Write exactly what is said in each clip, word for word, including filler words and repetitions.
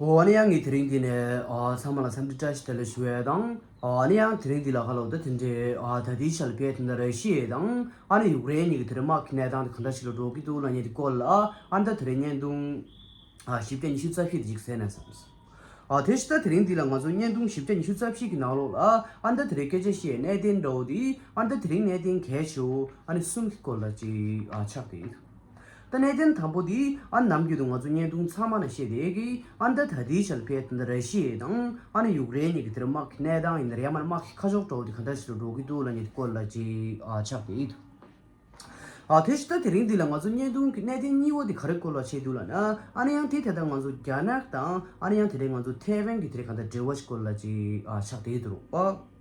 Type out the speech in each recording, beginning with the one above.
འོ་ཨ་ནི་ཡང་ངས་དེ་རིང་འདི་ནས་ཨ་ཚང་མ་ལ་འཚམས་འདྲི་བཀྲ་ཤིས་བདེ་ལེགས་ཞུ་ཡས་དང་། ཨ་ནི་ཡང་དེ་རིང་འདི་ལ་ཁ་ལོ་ད་དེ་འདྲའི་ཨ་ད་ལྟའི་ཆར་བལ་དེ་འདྲ་ར་ཤི་ཡ་དང་ཨ་ནི་ཡུཀ་རེན་གཉིས་ཀྱི་དེ་རིང་དམག་གི་གནས་སྟངས་དེ་ག་འདྲ་ཞིག་ལ་འགྲོ་གི་འདུག་ལབ་མཁན་དེ་སྐོར་ལ་ཨ་ནི་ད་དེ་རིང་བརྙན་ཐུང་ཨ་བཞི་བརྒྱ་ཉི་ཤུ་རྩ་བཞི་དེ་ཅིག་གསན་ན་བསམ་སོང་། ཨ་དེ་བཞིན་ད་དེ་རིང་འདི་ལ་ང་ཚོ་བརྙན་ཐུང་བཞི་བརྒྱ་ཉི་ཤུ་རྩ་བཞི་གི་ནང་ལོགས་ལ་ཨ་ནི་ད་དེ་རིང་སྐད་ཆ་བཤད་གནད་དོན་འདྲ་བོ་དེ་ཨ་ནི་ད་དེ་རིང་གནད་དོན་གལ་ཆེ་བོ་ཨ་ནི་གསུམ་གྱི་སྐོར་ལ་ཅིག་ཨ་ཆགས་བསྡད་ཡོད། ད་གནད་དོན་དང་པོ་དེ་ཨ་ནི་ནམ་རྒྱུན་དུ་ང་ཚོ་བརྙན་ཐུང་ཚང་མ་ན་བཤད་བསྡད་ཀྱི་ཨ་ནི་ད་ད་ལྟའི་ཆར་བལ་དེ་འདྲ་ར་ཤི་ཡ་དང་ཨ་ནི་ཡུཀ་རེན་གཉིས་ཀྱི་དེ་རིང་དམག་གི་གནས་སྟངས་ཡིན་ན་རེད་ཡང་མིན་ན་དམག་གི་ཁ་ཕྱོགས་འདྲ་བོ་དེ་ག་འདྲ་ཞིག་ཏུ་འགྲོ་གི་འདུག་ལབ་མཁན་དེ་སྐོར་ལ་ཅིག་ཨ་ཆགས་བསྡད་ཡོད། ཨ་དེ་བཞིན་ད་དེ་རིང་འདི་ལ་ང་ཚོ་བརྙན་ཐུང་གི་གནད་དོན་གཉིས་པ་དེ་ག་རེ་སྐོར་ལ་བཤད་འདུག་ལབ་ན་ཨ་ནི་ཡང་དེ་ད་ལྟ་ང་ཚོ་རྒྱ་ནག་དང་ཨ་ནི་ཡང་དེ་རིང་ང་ཚོ་ཐའེ་ཝན་གྱི་དེ་རིང་ག་འདྲ་འབྲེལ་བ་ཞིག་སྐོར་ལ་ཅིག་ཨ་ཆགས་བསྡད་ཡོད་རོགས།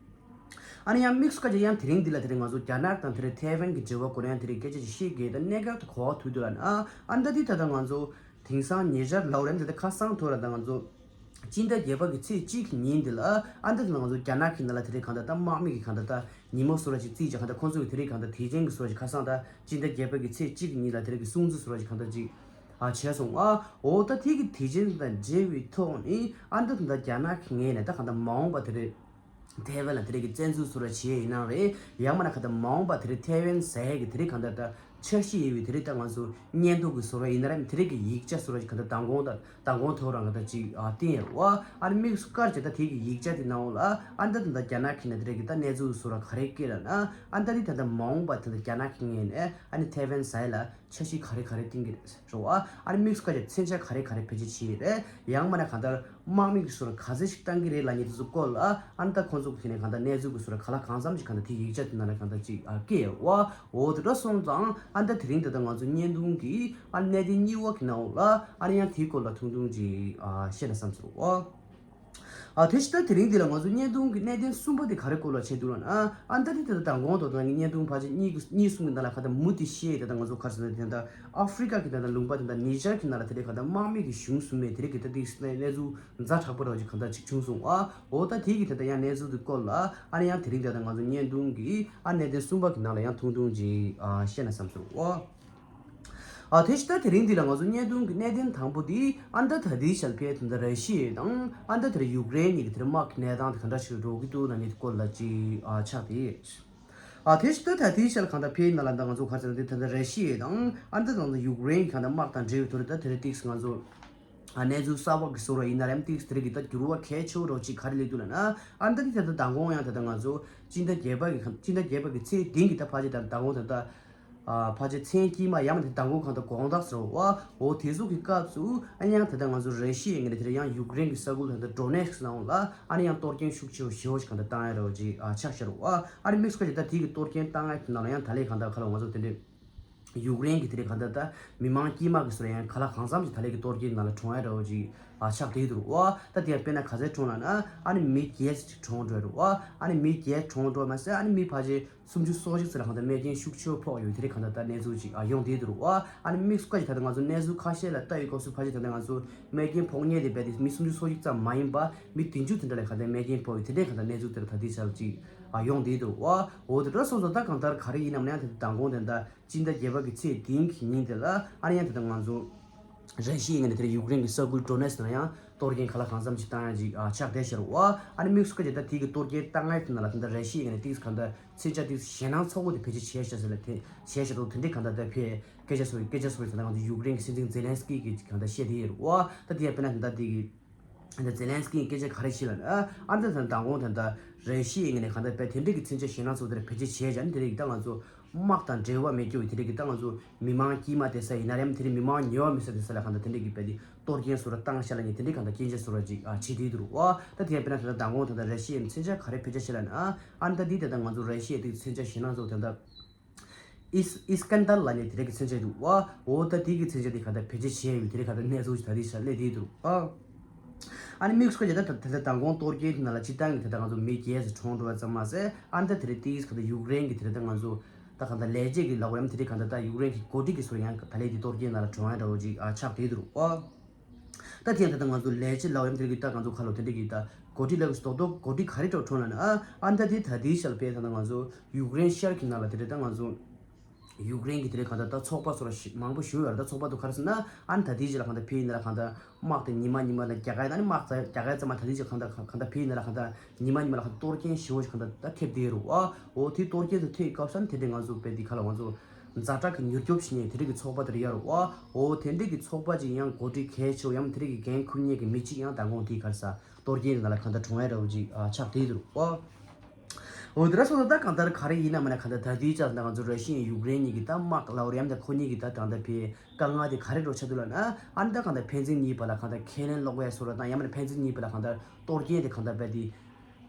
ཨ་ནི་ཡང་དམིགས་སུ་བཀར་ཅིག་ཡང་དེ་རིང་འདི་ལ་དེ་རིང་ང་ཚོ་རྒྱ་ནག་དང་དེ་རིང་ཐའེ་ཝན་གྱི་འབྲེལ་བ་སྐོར་ཡང་དེ་རིང་སྐད་ཆ་ཅིག་བཤད་དགོས་ད་གནད་འགག་ཏུ་གོ་བ་ཐུག་འདུག་ལབ་ན་ཨ་ནི་ད་དེ་ད་ལྟ་ང་ཚོ་དེང་སང་ཉེ་ཆར་ལབ་རེད་འདི་ད་ཁ་སང་ཐོག་ལ་ད་ང་ཚོ་སྤྱི་ཟླ་བརྒྱད་པ་གི་ཚེས་གཅིག་གི་ཉིན་འདི་ལ་ཨ་ནི་ད་ང་ཚོ་རྒྱ་ནག་གི་ནང་ལ་དེ་རིང་གང་ལྟར་ད་དམག་མི་གི་གང་ལྟར་ད་ཉིན་མོ་བཟོ་འདྲ་ཅིག་བརྩིས་ཀྱང་གང་ལྟར་ཁོང་ཚོ་གི་དེ་རིང་གང་ལྟར་དུས་ཆེན་གི་བཟོ་འདྲ་ཅིག་ཁ་སང་ད་སྤྱི་ཟླ་བརྒྱད་པ་གི་ཚེས་གཅིག་གི་ཉིན་ལ་དེ་རིང་གི་སྲུང་བརྩི་བཟོ་འདྲ་ཅིག་གང་ལྟར་ཅིག་ཨ་བྱས་སོང་ཨ། འོ་ད་དེ་གི་དུས་ཆེན་དང་འབྲེལ་བའི་ཐོག་ནས་ཨ་ནི་ད་ད་རྒྱ་ནག་གི་ངོས་ནས་ད་གང་ལྟར་མ་འོངས་པ་དེ་རིང་ཐའེ་ཝན་ལ་དེ་རིང་གི་བཙན་འཛུལ་བཟོ་འདྲ་བྱས་ཡིན་ནའང་རེད་ཡང་མིན་ན་གང་ལྟར་མ་འོངས་པ་དེ་རིང་ཐའེ་ཝན་ཟེར་ཡས་གི་དེ་རིང་གང་ལྟར་ད་འཆར་གཞི་ཡོད་པའི་དེ་རིང་ད་ང་ཚོ་སྙན་ཐོ་གི་བཟོ་འདྲ་ཡིན་ན་རེད་དེ་རིང་གི་ཡིག་ཆ་བཟོ་འདྲ་ཅིག་གང་ལྟར་མདང་དགོང་ད་མདང་དགོང་ཐོག་རང་ག་ད་ཅིག་ཨ་བསྟན་ཡོད་རེད་བ། ཨ་ནི་དམིགས་སུ་བཀར་བྱས་ད་དེ་གི་ཡིག་ཆ་དེ་ནང་ལ་ཨ་ནི་ད་ད་རྒྱ་ནག་གི་ནས་དེ་རིང་གི་ད་གནས་ཚུལ་བཟོ་འདྲ་ག་རེ་སྐད་ལབ་ན་ཨ་ནི་ད་དེ་ད་ད་མ་འོངས་པ་དེ་ད་རྒྱ་ནག་གི་ངོས་ནས་ཨ་ནི་ཐའེ་ཝན་ཟེར་ཡས་ལ་འཆར་གཞི་ག་རེ་ག་རེ་བཏིང་གི་རེད་ཟེར་བ། ཨ་ནི་དམིགས་སུ་བཀར་བྱས་མཚོན་ཆ་ག་རེ་ག་རེ་བེད་སྤྱོད་བྱེད་ཀྱི་རེད་ཡང་མིན་ན་གང་ལྟར་དམག་མི་གི་བཟོ་འདྲ་ག་ཚོད་ཞིག་བཏང་གི་རེད་ལབ་མཁན་དེ་ཚོ་སྐོར་ལ་ཨ་ནི་ད་ཁོང་ཚོ་གི་དེ་ནས་གང་ལྟར་གནས་ཚུལ་གི་བཟོ་འདྲ་ག་ལ་གང་འཚམ་ཞིག་གང་ལྟར་དེ་ཡིག་ཆ་དེ་ནང་ལ་གང་ལྟར་ཅིག་ཨ་སྐད་ཡོད་རེད་བ། འོ་དེ་འདྲ་སོང་ཙང་ཨ་ནི་ད་དེ་རིང་ད་ད་ང་ཚོ་བརྙན་ཐུང་གི་ཨ་ནི་གནད་དོན་གཉིས་པ་གི་ནང་ལ་ཨ་ནི་ཡང་དེའི་སྐོར་ལ་ཐུང་ཐུང་ཅིག་ཨ་བཤད་ན་བསམ་སོང་བ། ཨ་དེ་བཞིན་ད་དེ་རིང་འདི་ལ་ང་ཚོ་བརྙན་ཐུང་གི་གནད་དོན་གསུམ་པ་དེ་ག་རེ་སྐོར་ལ་བྱས་འདུག་ལབ་ན་ཨ་ནི་ད་དེ་ད་ད་མདང་དགོང་དོ་དང་གི་བརྙན་ཐུང་ཕལ་ཆེར་གཉིས་གཉིས་གསུམ་གི་ནང་ལ་ག་ད་མུ་མཐུད་བཤད་ད་ད་ང་ཚོ་ག་རེ་ཟེར་ན་དེ་ད་ཨ་ཧྥི་རི་ཀ་གི་ད་ད་ལུང་པ་དེ་ད་ནི་ཇར་གི་ནང་ལ་དེ་རིང་ག་ད་དམག་མི་གི་གཞུང་བཟུང་མེད་དེ་རིང་གི་ད་དེ་གནས་ཚུལ་ཛ་དྲག་པོ་ར་ཅིག་གང་ལྟར་ཅིག་བྱུང་སོང་ཨ། འོ་ད་དེ་གི་ད་ལྟ་ཡང་གནས་ཚུལ་དེ་སྐོར་ལ་ཨ་ནི་ཡང་དེ་རིང་ད་ལྟ་ང་ཚོ་བརྙན་ཐུང་གི་ཨ་གནད་དོན་གསུམ་པ་གི་ནང་ལ་ཡང་ཐུང་ཐུང་ཅིག་ཨ་བཤད་ན་བསམ་སོང་ཨ། ཨ་དེ་བཞིན་ད་དེ་རིང་འདི་ལ་ང་ཚོ་བརྙན་ཐུང་གི་གནད་དོན་དང་པོ་དེ་ཨ་ནི་ད་ད་ལྟའི་ཆར་བལ་དེ་འདྲ་ར་ཤི་ཡ་དང་ཨ་ནི་ད་དེ་རིང་ཡུཀ་རེན་གཉིས་ཀྱི་དེ་རིང་དམག་གི་གནས་སྟངས་དེ་ག་འདྲ་ཞིག་འགྲོ་གི་འདུག་ལབ་མཁན་དེ་སྐོར་ལ་ཅིག་ཨ་ཆགས་ཏེ། ཨ་དེ་བཞིན་ད་ད་ལྟའི་ཆར་གང་ལྟར་བལ་ནང་ལ་ད་ང་ཚོ་ག་ཚོད་ན་དེ་ད་ལྟ་ར་ཤི་ཡ་དང་ཨ་ནི་ད་ང་ཚོ་ཡུཀ་རེན་གང་ལྟར་དམག་དང་འབྲེལ་བའི་ཐོག་ནས་ད་དེ་རིང་ཏིག་ང་ཚོ་ཨ་གནས་ཚུལ་གསར་པ་གི་བཟོ་འདྲ་ཡིན་ན་རེད་ཏིག་དེ་རིང་གི་ད་འགྱུར་བ་གལ་ཆེ་བོ་འདྲ་ཅིག་ག་རེ་སླེབས་འདུག་ལབ་ན་ཨ་ནི་ད་དེ་ད་ལྟ་མདང་དགོང་ཡང་ད་ལྟ་ང་ཚོ་སྤྱི་ཟླ་བརྒྱད་པ་གི་སྤྱི་ཟླ་བརྒྱད་པ་གི་ཚེས་བདུན་གི་ད་ཕལ་ཆེར་ད་ལྟ་མདང་དགོང་ད་ལྟ་ཨ་ཕལ་ཆེར་མཚན་དཀྱིལ་མ་ཡང་མིན་ད་ལྟ་མདང་དགོང་གང་ལྟར་དགོང་དག་ཟེར་བ་འོ་དེ་ཚོ་གི་སྐབས་སུ་ཨ་ཡང་ད་ལྟ་ང་ཚོ་ར་ཤི་ཡའི་ངོས་ནས་དེ་རིང་ཡང་ཡུཀ་རེན་གི་ས་ཁུལ་ད་ལྟ་ཌོ་ནེ་སི་ནང་ལ་ཨ་ནི་ཡང་གཏོར་སྐྱོན་ཤུགས་ཆེ་བོ་ཞེ་བོ་ཞིག་གང་ལྟར་བཏང་ཡ་འདྲ་བོ་ཅིག་ཨ་ཆགས་ཤར་བ། ཨ་ནི་དམིགས་སུ་བཀར་ཅིག་ད་དེ་གི་གཏོར་སྐྱོན་བཏང་ཡ་དེ་ནང་ལ་ཡང་ད་ལན་གང་ལྟར་ཁ་ལོ་ང་ཚོ་དེ་འདྲའི་ཡུཀ་རེན་གྱི་དེ་རིང་གང་ལྟར་ད་མི་མང་དཀྱུས་མ་གི་སོ་ཡང་ག་ལ་གང་འཚམ་ཞིག་ད་ལན་གྱི་གཏོར་སྐྱོན་ནང་ལ་གྲོངས་ཡ་འདྲ་བོ་ཅིག་ཨ་ཆགས་བསྡད་འདུག་བ། ད་དེ་ཡང་དཔེར་ན་ག་ཚད་གྲོངས་ལབ་ན་ཨ་ནི་མི་བརྒྱད་ཅིག་གྲོངས་འགྲོ་རེད་བ། ཨ་ནི་མི་བརྒྱད་གྲོངས་འགྲོ་མ་ཟད་ཨ་ནི་མི་ཕལ་ཆེར་སུམ་ཅུ་སོ་གཅིག་ཙམ་ལ་གང་ལྟར་རྨས་སྐྱོན་ཤུགས་ཆེ་བོ་ཕོག་ཡོད་དེ་རིང་གང་ལྟར་ད་གནས་ཚུལ་ཅིག་ཨ་ཡོང་བསྡད་འདུག་བ། ཨ་ནི་དམིགས་སུ་བཀར་ཅིག་ད་ལྟ་ང་ཚོ་གནས་ཚུལ་ཁ་ཤས་ལ་ལྟ་ཡི་སྐབས་སུ་ཕལ་ཆེར་ད་ལྟ་ང་ཚོ་རྨས་སྐྱོན་ཕོག་མཁན་དེ་རྦད་དེ་མི་སུམ་ཅུ་སོ་གཅིག་ཙམ་མ་ཡིན་པ་མི་བདུན་ཅུ་དེ་འདྲ་ལ་གང་ལྟར་རྨས་སྐྱོན་ཕོག་ཡོད་དེ་འདྲའི་གང་ལྟར་གནས་ཚུལ་དེ་ལ་ད་ལྟའི་ཆར་ཅིག་ཨ་ཡོང་བསྡད་འདུག་བ། འོ་དེ་འདྲ་སོང་ཙང་ད་གང་ལྟར་ག་རེ་ཡིན་ནམ་ན་ཡང་ད་ལྟ་མདང་དགོང་དེ་འདྲ་སྤྱི་ཟླ་བརྒྱད་པ་གི་ཚེས་བདུན་གྱི་ཉིན་དེ་ལ་ཨ་ནི་ཡང་ད་ལྟ་ང་ཚོ་ར་ཤི་ཡའི་ངོས་ནས་དེ་རིང་ཡུཀ་རེན་གྱི་ས་ཁུལ་ཌོ་ནེ་སི་ནང་ཡང་གཏོར་སྐྱོན་ག་ལ་གང་འཚམ་ཞིག་བཏང་ཡ་ཅིག་ཨ་ཆགས་བསྡད་ཤར་བ། ཨ་ནི་དམིགས་སུ་བཀར་ཅིག་ད་དེ་གི་གཏོར་སྐྱོན་བཏང་ཡ་དེ་ནང་ལ་ད་ལྟ་ར་ཤི་ཡའི་ངོས་ནས་ཏིག་གང་ལྟར་མཚོན་ཆ་ཏིག་ཞེད་སྣང་ཚ་བོ་དེ་བེད་སྤྱོད་བྱས་ཤག་ཟེར་ལ་དེ་བྱས་ཤག་འདུག་དེ་འདྲའི་གང་ལྟར་ད་ཕེ་སྐད་ཆ་སོགས་སྐད་ཆ་སོགས་ད་ང་ཚོ་ཡུཀ་རེན་གྱི་སྲིད་འཛིན་ཛེ་ལན་སི་ཀི་གིས་གང་ལྟར་བཤད་དེ་ཡོད་རེད་བ། ད་དེ་ཡང་དཔེར་ན་ད་ལྟ་དེ་གི་ད་ཛེ་ལན་སི་ཀི་ཡིས་སྐད་ཆ་ག་རེ་བཤད་ལབ་ན་ཨ་ད་ད་མདང་དགོང་ད་ད་ར་ཤི་ཡའི་ངོས་ནས་གང་ལྟར་དཔེ་དེ་འདྲའི་གི་མཚོན་ཆ་ཞེད་སྣང་ཚ་བོ་དེ་འདྲ་བེད་སྤྱོད་བྱས་ཀྱང་དེ་རིང་གི་ད་ང་ཚོ་དམག་དང་འབྲེལ་བ་མེད་རྒྱུ་དེ་རིང་གི་ད་ང་ཚོ་མི་མང་དཀྱུས་མ་བསྡད་ས་ཡིན་ན་རེད་དེ་རིང་མི་མང་ཉེ་བ་མེད་ས་བསྡད་ས་ལ་གང་ལྟར་དེ་འདྲའི་གི་དཔེ་དེ་གཏོར་སྐྱོན་བཟོ་འདྲ་བཏང་ཤག་ལབ་མཁན་དེ་འདྲའི་གང་ལྟར་སྐད་ཆ་བཟོ་འདྲ་ཅིག་ཨ་བྱེད་བསྡད་འདུག་རེད་བ། ད་དེ་ཡང་དཔེར་ན་ད་ལྟ་མདང་དགོང་ད་ལྟ་ར་ཤི་ཡའི་མཚོན་ཆ་ག་རེ་བེད་སྤྱོད་བྱས་ལབ་ན་ཨ་ད་འདི་ད་ལྟ་ང་ཚོ་ར་ཤི་ཡའི་དེ་མཚོན་ཆ་ཞེད་སྣང་ཚ་བོ་དེ་འདྲ་ཨིས་ཨིས་ཀན་དར་ལབ་མཁན་དེ་འདྲ་གི་མཚོན་ཆ་འདུག་བ། འོ་ད་དེ་གི་མཚོན་ཆ་དེ་གང་ལྟར་བེད་སྤྱོད་བྱས་ཡོད་དེ་འདྲ་གང་ལྟར་གནས་ཚུལ་ད་ལྟའི་ཆར་སླེབས་བསྡད་འདུག་ཨ། ཨ་ནི་དམིགས་སུ་བཀར་ཅིག་ད་ད་ད་མདང་དགོང་གཏོར་སྐྱོན་དེ་ནང་ལ་སྤྱིར་བཏང་གི་ད་ལྟ་ང་ཚོ་མི་བརྒྱད་ཙམ་གྲོངས་འགྲོ་བ་ཙམ་མ་ཟད་ཨ་ནི་ད་དེ་རིང་ཏིག་གང་ལྟར་ཡུཀ་རེན་གྱི་དེ་རིང་ད་ང་ཚོ་ད་གང་ལྟར་ལས་བྱེད་ཀྱི་ལག་པ་ཡང་དེ་རིང་གང་ལྟར་ད་ཡུཀ་རེན་གྱི་འགོ་ཁྲིད་ཀྱི་ཚོ་ཡང་ད་ལན་དེ་གཏོར་སྐྱོན་ནང་ལ་གྲོངས་ཡ་འདྲ་བོ་ཅིག་ཨ་ཆགས་བསྡད་འདུག་ཨ། ད་དེ་ཡང་ད་ལྟ་ང་ཚོ་ལས་བྱེད་ལག་པ་ཡང་དེ་རིང་གི་ད་ང་ཚོ་ཁ་ལོ་དེ་འདྲ་གི་ད་འགོ་ཁྲིད་ལག་པ་རྡོག་རྡོག་འགོ་ཁྲིད་ག་རེ་འདྲ་བོ་གྲོངས་ལབ་ན་ཨ་ཨ་ད་དེ་ད་དེའི་ཤར་པའི་ད་ལྟ་ང་ཚོ་ཡུཀ་རེན་ཤར་གྱི་ནང་ལ་དེ་རིང་ད་ང་ཚོ་ ཡུཀ་རེན་གྱི་དེ་རིང་གང་ལྟར་ད་ཚོགས་པ་སོགས་ལ་ཞི་མང་པོ་ཞུ་ཡོད་རེད། ད་ཚོགས་པ་དུ་ག་རེ་ཟེར་ན་ཨ་ནི་ད་ལྟའི་ཆ་ལ་གང་ལྟར་ཕེ་ཡིན་ན་ལ་གང་ལྟར་དམག་དེ་ཉི་མ་ཉི་མ་ལ་རྒྱ་གར་ད་ནི་དམག་རྒྱ་གར་ཙམ་མ་ད་ལྟའི་ཆ་གང་ལྟར་གང་ལྟར་ཕེ་ཡིན་ན་ལ་གང་ལྟར་ཉི་མ་ཉི་མ་ལ་གང་ལྟར་གཏོར་སྐྱོན་ཞེ་པོ་ཞིག་གང་ལྟར་ད་ཐེབས་བསྡད་རུ་ཨ། འོ་དེ་གཏོར་སྐྱོན་དུ་ཐེབས་སྐབས་སུ་ཨ་ནི་དེ་འདྲའི་ང་ཚོ་དཔེ་དེ་ག་ལ་ང་ཚོ་ཛ་དྲག་གི་མྱུར་སྐྱོབ་བྱེད་མཁན་དེ་རིགས་ཀྱི་ཚོགས་པ་དེ་རེད་ཡོད་རུ་ཨ། འོ་དེ་འདྲའི་གི་ཚོགས་པ་ཅིག་ཡང་འགོ་ཁྲིད་གལ་ཆེ་བ་ཡང་དེ་རིགས་ཀྱི་འགན་འཁུར་མཁན་གྱི་མི་གཅིག་ཡང་མདང་དགོང་དེའི་ག་རེ་ཟ་གཏོར་སྐྱོན་དེ་ནང་ལ་གང་ལྟར་གྲོངས་ཡ་འདྲ་བོ་ཅིག་ཨ་ཆགས་བསྡད་འདུག་ཨ། འོ་དེ་འདྲ་སོང་ཙང་ད་གང་ལྟར་ག་རེ་ཡིན་ན་མིན་ན་གང་ལྟར་ད་ལྟའི་ཆར་ད་ང་ཚོ་ར་ཤི་ཡ་ཡུཀ་རེན་གཉིས་ཀྱི་ད་དམག་ལ་འོ་རེམ་ད་ཁོ་གཉིས་ཀྱི་ད་གང་ལྟར་ཕའི་དཀའ་ངལ་དེ་ག་རེ་འགྲོ་ཆགས་འདུག་ལབ་ན་ཨ་ནི་ད་གང་ལྟར་ཕན་ཚུན་གཉིས་བར་ལ་གང་ལྟར་ཁས་ལེན་ལོག་པའི་བཟོ་འདྲ་དང་ཡང་མིན་ན་ཕན་ཚུན་གཉིས་བར་ལ་གང་ལྟར་གཏོར་སྐྱོན་དེ་གང་ལྟར་རྦད་དེ་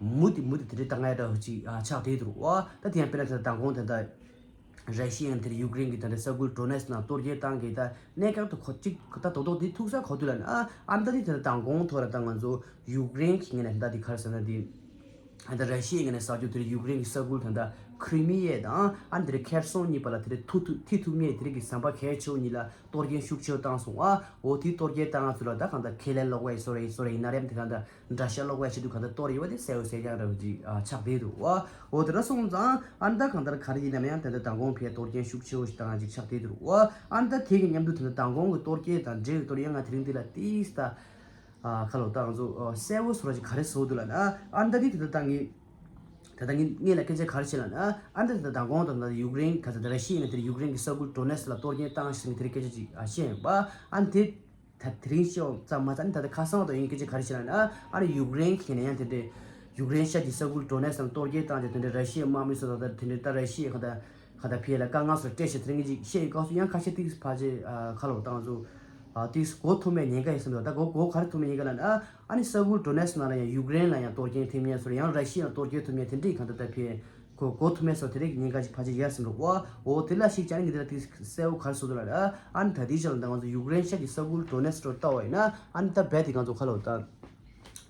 མུ་མཐུད་མུ་མཐུད་དེ་འདྲའི་ད་ང་ཡ་འདྲ་བོ་ཅིག་ཨ་ཆགས་བསྡད་འདུག་ཨ། ད་དེ་ཡང་དཔེར་ན་ད་མདང་དགོང་དེ་འདྲ་ར་ཤི་ཡ་དེར་ཡུཀ་རེན་གྱི་ད་ལྟ་ས་ཁུལ་ཌོ་ནེ་སི་ནང་གཏོར་སྐྱོན་བཏང་གི་ད་གནད་འགག་ཏུ་ཁོ་གཅིག་ད་རྡོག་རྡོག་དེ་ཐུག་ས་གོ་དུས་ལ་ནི་ཨ་ཨ་ད་དེ་ད་ལྟ་མདང་དགོང་ཐོག་ལ་ད་ང་ཚོ་ཡུཀ་རེན་གྱི་ངོས་ནས་ད་དེ་ག་རེ་ཟེར་ན་དེ་ད་ལྟ་ར་ཤི་ཡའི་ངོས་ནས་ས་ཁུལ་དེར་ཡུཀ་རེན་གྱི་ས་ཁུལ་ད་ལྟ་ཁྲི་མི་ཡ་དང་ཨ་དེར་ཁེར་སོང་གཉིས་བར་ལ་དེར་ཐུག་ཐུག་ཐི་ཐུག་མི་དེ་རིགས་ཀྱི་ཟམ་པ་གལ་ཆེ་བོ་གཉིས་ལ་གཏོར་སྐྱོན་ཤུགས་ཆེ་བོ་བཏང་སོང་ཨ། འོ་དེ་གཏོར་སྐྱོན་བཏང་ཚུལ་ལ་ད་གང་ལྟར་ཁས་ལེན་ལོག་པ་ཡི་བཟོ་འདྲ་ཡི་བཟོ་འདྲ་ཡིན་ན་རེམ་དེ་གང་ལྟར་འདྲ་ཤ་ལོག་པ་ཡི་བྱེད་དུས་གང་ལྟར་གཏོར་ཡོད་པ་དེ་གསལ་བོ་གསལ་རྐྱང་འདྲ་བོ་ཅིག་ཨ་ཆགས་བསྡད་འདུག་ཨ། འོ་དེ་འདྲ་སོང་ཙང་ཨ་ནི་ད་གང་ལྟར་ག་རེ་ཡིན་ནམ་ཡང་དེ་འདྲ་མདང་དགོང་ཕའི་གཏོར་སྐྱོན་ཤུགས་ཆེ་བོ་ཞིག་བཏང་ཅིག་ཆགས་བསྡད་འདུག་ཨ། ཨ་ནི་ད་དེ་གི་མཉམ་དུ་དེ་འདྲ་མདང་དགོང་གི་གཏོར་སྐྱོན་དང་འབྲེལ་བའི་གཏོར་ཡང་ང་དེ་རིང་འདི་ལ་ཏིས་ད་ཨ་ཁ་ལོ་ད་ང་ཚོ་ཨ་གསལ་བོ་བཟོ་འདྲ་ཅིག་ག་རེ་བཟོ་འདུག་ལབ་ན་ཨ་ནི་ད་དེ་དེ་འདྲ་ད་ངས་ད་ལྟ་ངས་ངས་ལ་སྐད་ཆ་ག་རེ་བྱས་ལབ་ན་ཨ་ནི་ད་ལྟ་མདང་དགོང་དང་ད་ཡུཀ་རེན་ག་ཚ་ད་ར་ཤི་ཡ་ནས་དེར་ཡུཀ་རེན་གྱི་ས་ཁུལ་ཌོ་ནེ་སི་ལ་གཏོར་སྐྱོན་བཏང་ཞིང་དེར་སྐད་ཆ་ཅིག་ཨ་བཤད་ཡོད་པ་ཨ་ནི་དེ། ད་དེ་རིང་ཤོག་ཙམ་མ་ཚད་ནི་ད་ལྟ་ཁ་སང་བ་དང་ཡིན་སྐད་ཆ་ག་རེ་བྱས་ན་ཨ་ནི་ཡུཀ་རེན་གྱི་ནས་ཡང་དེ་འདྲའི་ཡུཀ་རེན་ཤ་གྱི་ས་ཁུལ་ཌོ་ནེ་སི་ལ་གཏོར་སྐྱོན་བཏང་རྗེས་དེ་འདྲའི་ར་ཤི་ཡའི་དམག་མི་ཚོ་དང་དེ་འདྲའི་ད་ར་ཤི་ཡའི་ཁ་ད་ཁ་ད་ཕི་ལ་དཀའ་ངལ་སོགས་སྤྲད་བྱས་དེ་རིང་གི་བཤད་ཡོད་སྐབས་སུ་ཡང་ཁ་ཤས་ཏིག་ཕལ་ཆེར་ཁ་ལོ་བཏང་ཚོ་ཏིག་གོ་ཐུབ་མེད་ཉེན་ཁ་ཡོད་ཟེར་འདུག་ད་གོ་གོ་ག་རེ་ཐུབ་མེད་ཉེན་ཁ་ལབ་ན་ཨ་ནི་ས་ཁུལ་ཌོ་ནེ་སི་ནང་ལ་ཡང་ཡུཀ་རེན་ལ་ཡང་གཏོར་སྐྱོན་ཐེབས་ཉེན་སོགས་ཡང་ར་ཤི་ཡ་ལ་གཏོར་སྐྱོན་ཐེབས་ཉེན་དེ་འདྲའི་ཁ་ད་ད་ཕི་གོ་གོ་ཐུབ་མེད་སོགས་དེ་རིགས་ཉེན་ཁ་ཞིག་ཕལ་ཆེར་ཡོད་ཟེར་འདུག་ཨོ་ཨོ་དེ་ལ་ཞིག་ཅང་ངས་འདི་ལ་ཏིག་གསལ་བོ་ག་རེ་བཟོ་འདུག་ལབ་ན་ཨ་ནི་ད་ལྟའི་ཆར་ལ་ད་ང་ཚོ་ཡུཀ་རེན་ཤ་གི་ས་ཁུལ་ཌོ་ནེ་སི་ལ་ལྟ་བ་ཡིན་ན་ཨ་ནི་ད་རྦད་དེ་ང་ཚོ་ཁ་ལོ་ད་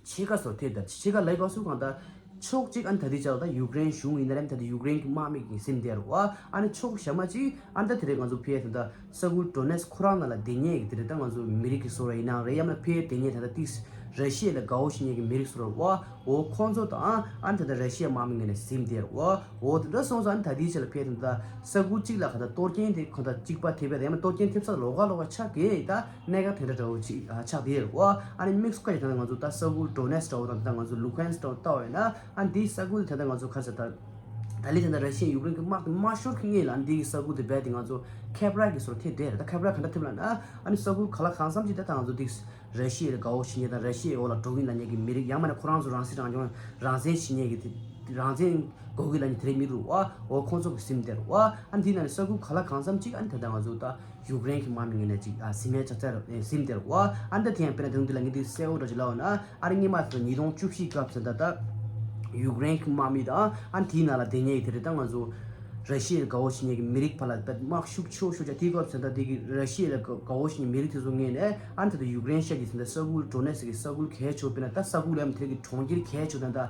ཕྱེད་ཀ་སོགས་ཐེབས་ད་ཕྱེད་ཀ་ལབ་སྐབས་སུ་གང་ལྟར་ཕྱོགས་གཅིག་ཨ་ནི་ད་ལྟའི་ཆར་ལ་ད་ཡུཀ་རེན་གཞུང་ཡིན་ན་རེད་ད་ལྟ་ཡུཀ་རེན་གྱི་དམག་མི་གི་སེམས་དེ་རུ་ཨ་ཨ་ནི་ཕྱོགས་གཞན་མ་གཅིག་ཨ་ནི་ད་དེ་རེད་ང་ཚོ་ཕི་ཨེ་ད་ལྟ་ས་ཁུལ་ཌོ་ནེ་སི་ཁོ་རང་ནང་ལ་བསྡད་མཁན་གྱི་དེ་རེད་ད་ང་ཚོ་མི་རིགས་ཀྱི་སོ་ར་ཡིན་ན་རེད་ཡང་ན་ཕི་ཨེ་བསྡད་མཁན་ད་ལྟ་ཏིག་ར་ཤི་ཡ་ལ་དགའ་བོ་བྱེད་མཁན་གྱི་མི་རིགས་སོ་ར་ཨ་འོ་ཁོང་ཚོ་དང་ཨ་ནི་ད་ལྟ་ར་ཤི་ཡ་དམག་མི་ངོས་ནས་ཟིན་བསྡད་རེད་བ། འོ་དེ་འདྲ་སོང་ཙང་ཨ་ནི་ད་ལྟའི་ཆ་ལ་ཕེབས་དེ་འདྲ་ས་ཁུལ་གཅིག་ལ་ག་ད་གཏོར་སྐྱོན་དེ་གང་ལྟར་གཅིག་པ་ཐེབས་པ་དང་ཡང་ན་གཏོར་སྐྱོན་ཐེབས་ས་ལོགས་ཀ་ལོགས་ཀ་ཆགས་ཀྱི་ད་གནད་འགག་དེ་འདྲ་འདྲ་བོ་ཅིག་ཆགས་བསྡད་རེད་བ། ཨ་ནི་དམིགས་སུ་བཀར་ཡོད་ད་ལྟ་ང་ཚོ་ད་ས་ཁུལ་ཌོ་ནེ་སི་འདྲ་བོ་དང་ད་ལྟ་ང་ཚོ་ལུ་ཧན་སི་འདྲ་བོ་ལྟ་བ་ཡིན་ན་ཨ་ནི་འདིའི་ས་ཁུལ་དེ་ད་ལྟ་ང་ཚོ་ག་ས་ད་ད་ལི་དེ་འདྲ་ར་ཤི་ཡ་ཡུཀ་རེན་གྱི་དམག་དེ་མ་ཤོར་གྱི་སྔོན་ལ་ཨ་ནི་འདིའི་ས་ཁུལ་དེ་རྦད་དེ་ང་ཚོ་ཁེབ་ར་གི་སོར་ཐེབས་བསྡད་རེད། ད་ཁེབ་ར་ག་འདྲ་ཐེབས་ལབ་ན་ཨ་ནི་ས་ཁུལ་ག་ལ་གང་འཚམ་ཅིག་ད་ད་ང་ཚོ་འདི་ར་ཤི་ཡའི་དགའ་བོ་བྱེད་མཁན་དང་ར་ཤི་ཡའི་འོག་ལ་འགྲོ་གི་ཡིན་ལབ་མཁན་གྱི་མི་རིགས་ཡང་མིན་ན་ཁོ་རང་ཚོ་རང་སྲིད་རང་སྐྱོང་རང་བཙན་བྱེད་མཁན་གྱི་དེ་རང་བཙན་དགོས་ཀྱི་ལབ་མཁན་དེ་རིགས་མི་འདུག་བ། འོ་ཁོང་ཚོ་གི་སེམས་དེར་བ། ཨ་འདི་ནང་ནས་ས་ཁུལ་ག་ལ་གང་འཚམ་ཅིག་ཨ་ནི་ད་ལྟ་ང་ཚོ་ད་ཡུཀ་རེན་གྱི་དམག་མི་ངོས་ནས་ཅིག་ཨ་ཟིན་མེད་ཆགས་ཚར་སེམས་དེར་བ། ཨ་ནི་ད་དེ་ཡང་དཔེར་ན་དེ་རིང་འདི་ལ་ངས་འདི་གསལ་བོ་འདྲ་ཅིག་ལབ་པ་ན་ཨ་རི་སྔོན་མ་ཚོ་ཉིས་སྟོང་བཅུ་བཞི་སྐབས་ཟེར་ད་ད་ཡུཀ་རེན་གྱི་དམག་མི་དང་ཨ་ནི་དེའི་ནང་ལ་བསྡད་མཁན་གྱི་དེ་རེད་ད་ང་ཚོ་ར་ཤི་ཡའི་དགའ་བོ་བྱེད་མཁན་གྱི་མི་རིགས་བར་ལ་དཔེ་དམག་ཤུགས་ཆེ་བོ་ཤོར་ཅིག་དེའི་སྐབས་ཟེར་ད་དེ་གི་ར་ཤི་ཡ་ལ་དགའ་བོ་བྱེད་མཁན་མི་རིགས་དེ་ཚོ་ངོས་ནས་ཨ་ནི་ད་ད་ཡུཀ་རེན་ཤ་གི་ཟེར་ད་ས་ཁུལ་ཌོ་ནེ་སི་གི་ས་ཁུལ་གལ་ཆེ་བོ་དཔེར་ན་ད་ས་ཁུལ་ལ་ཡང་དེ་གི་གྲོང་ཁྱེར་གལ་ཆེ་བོ་དང་ད།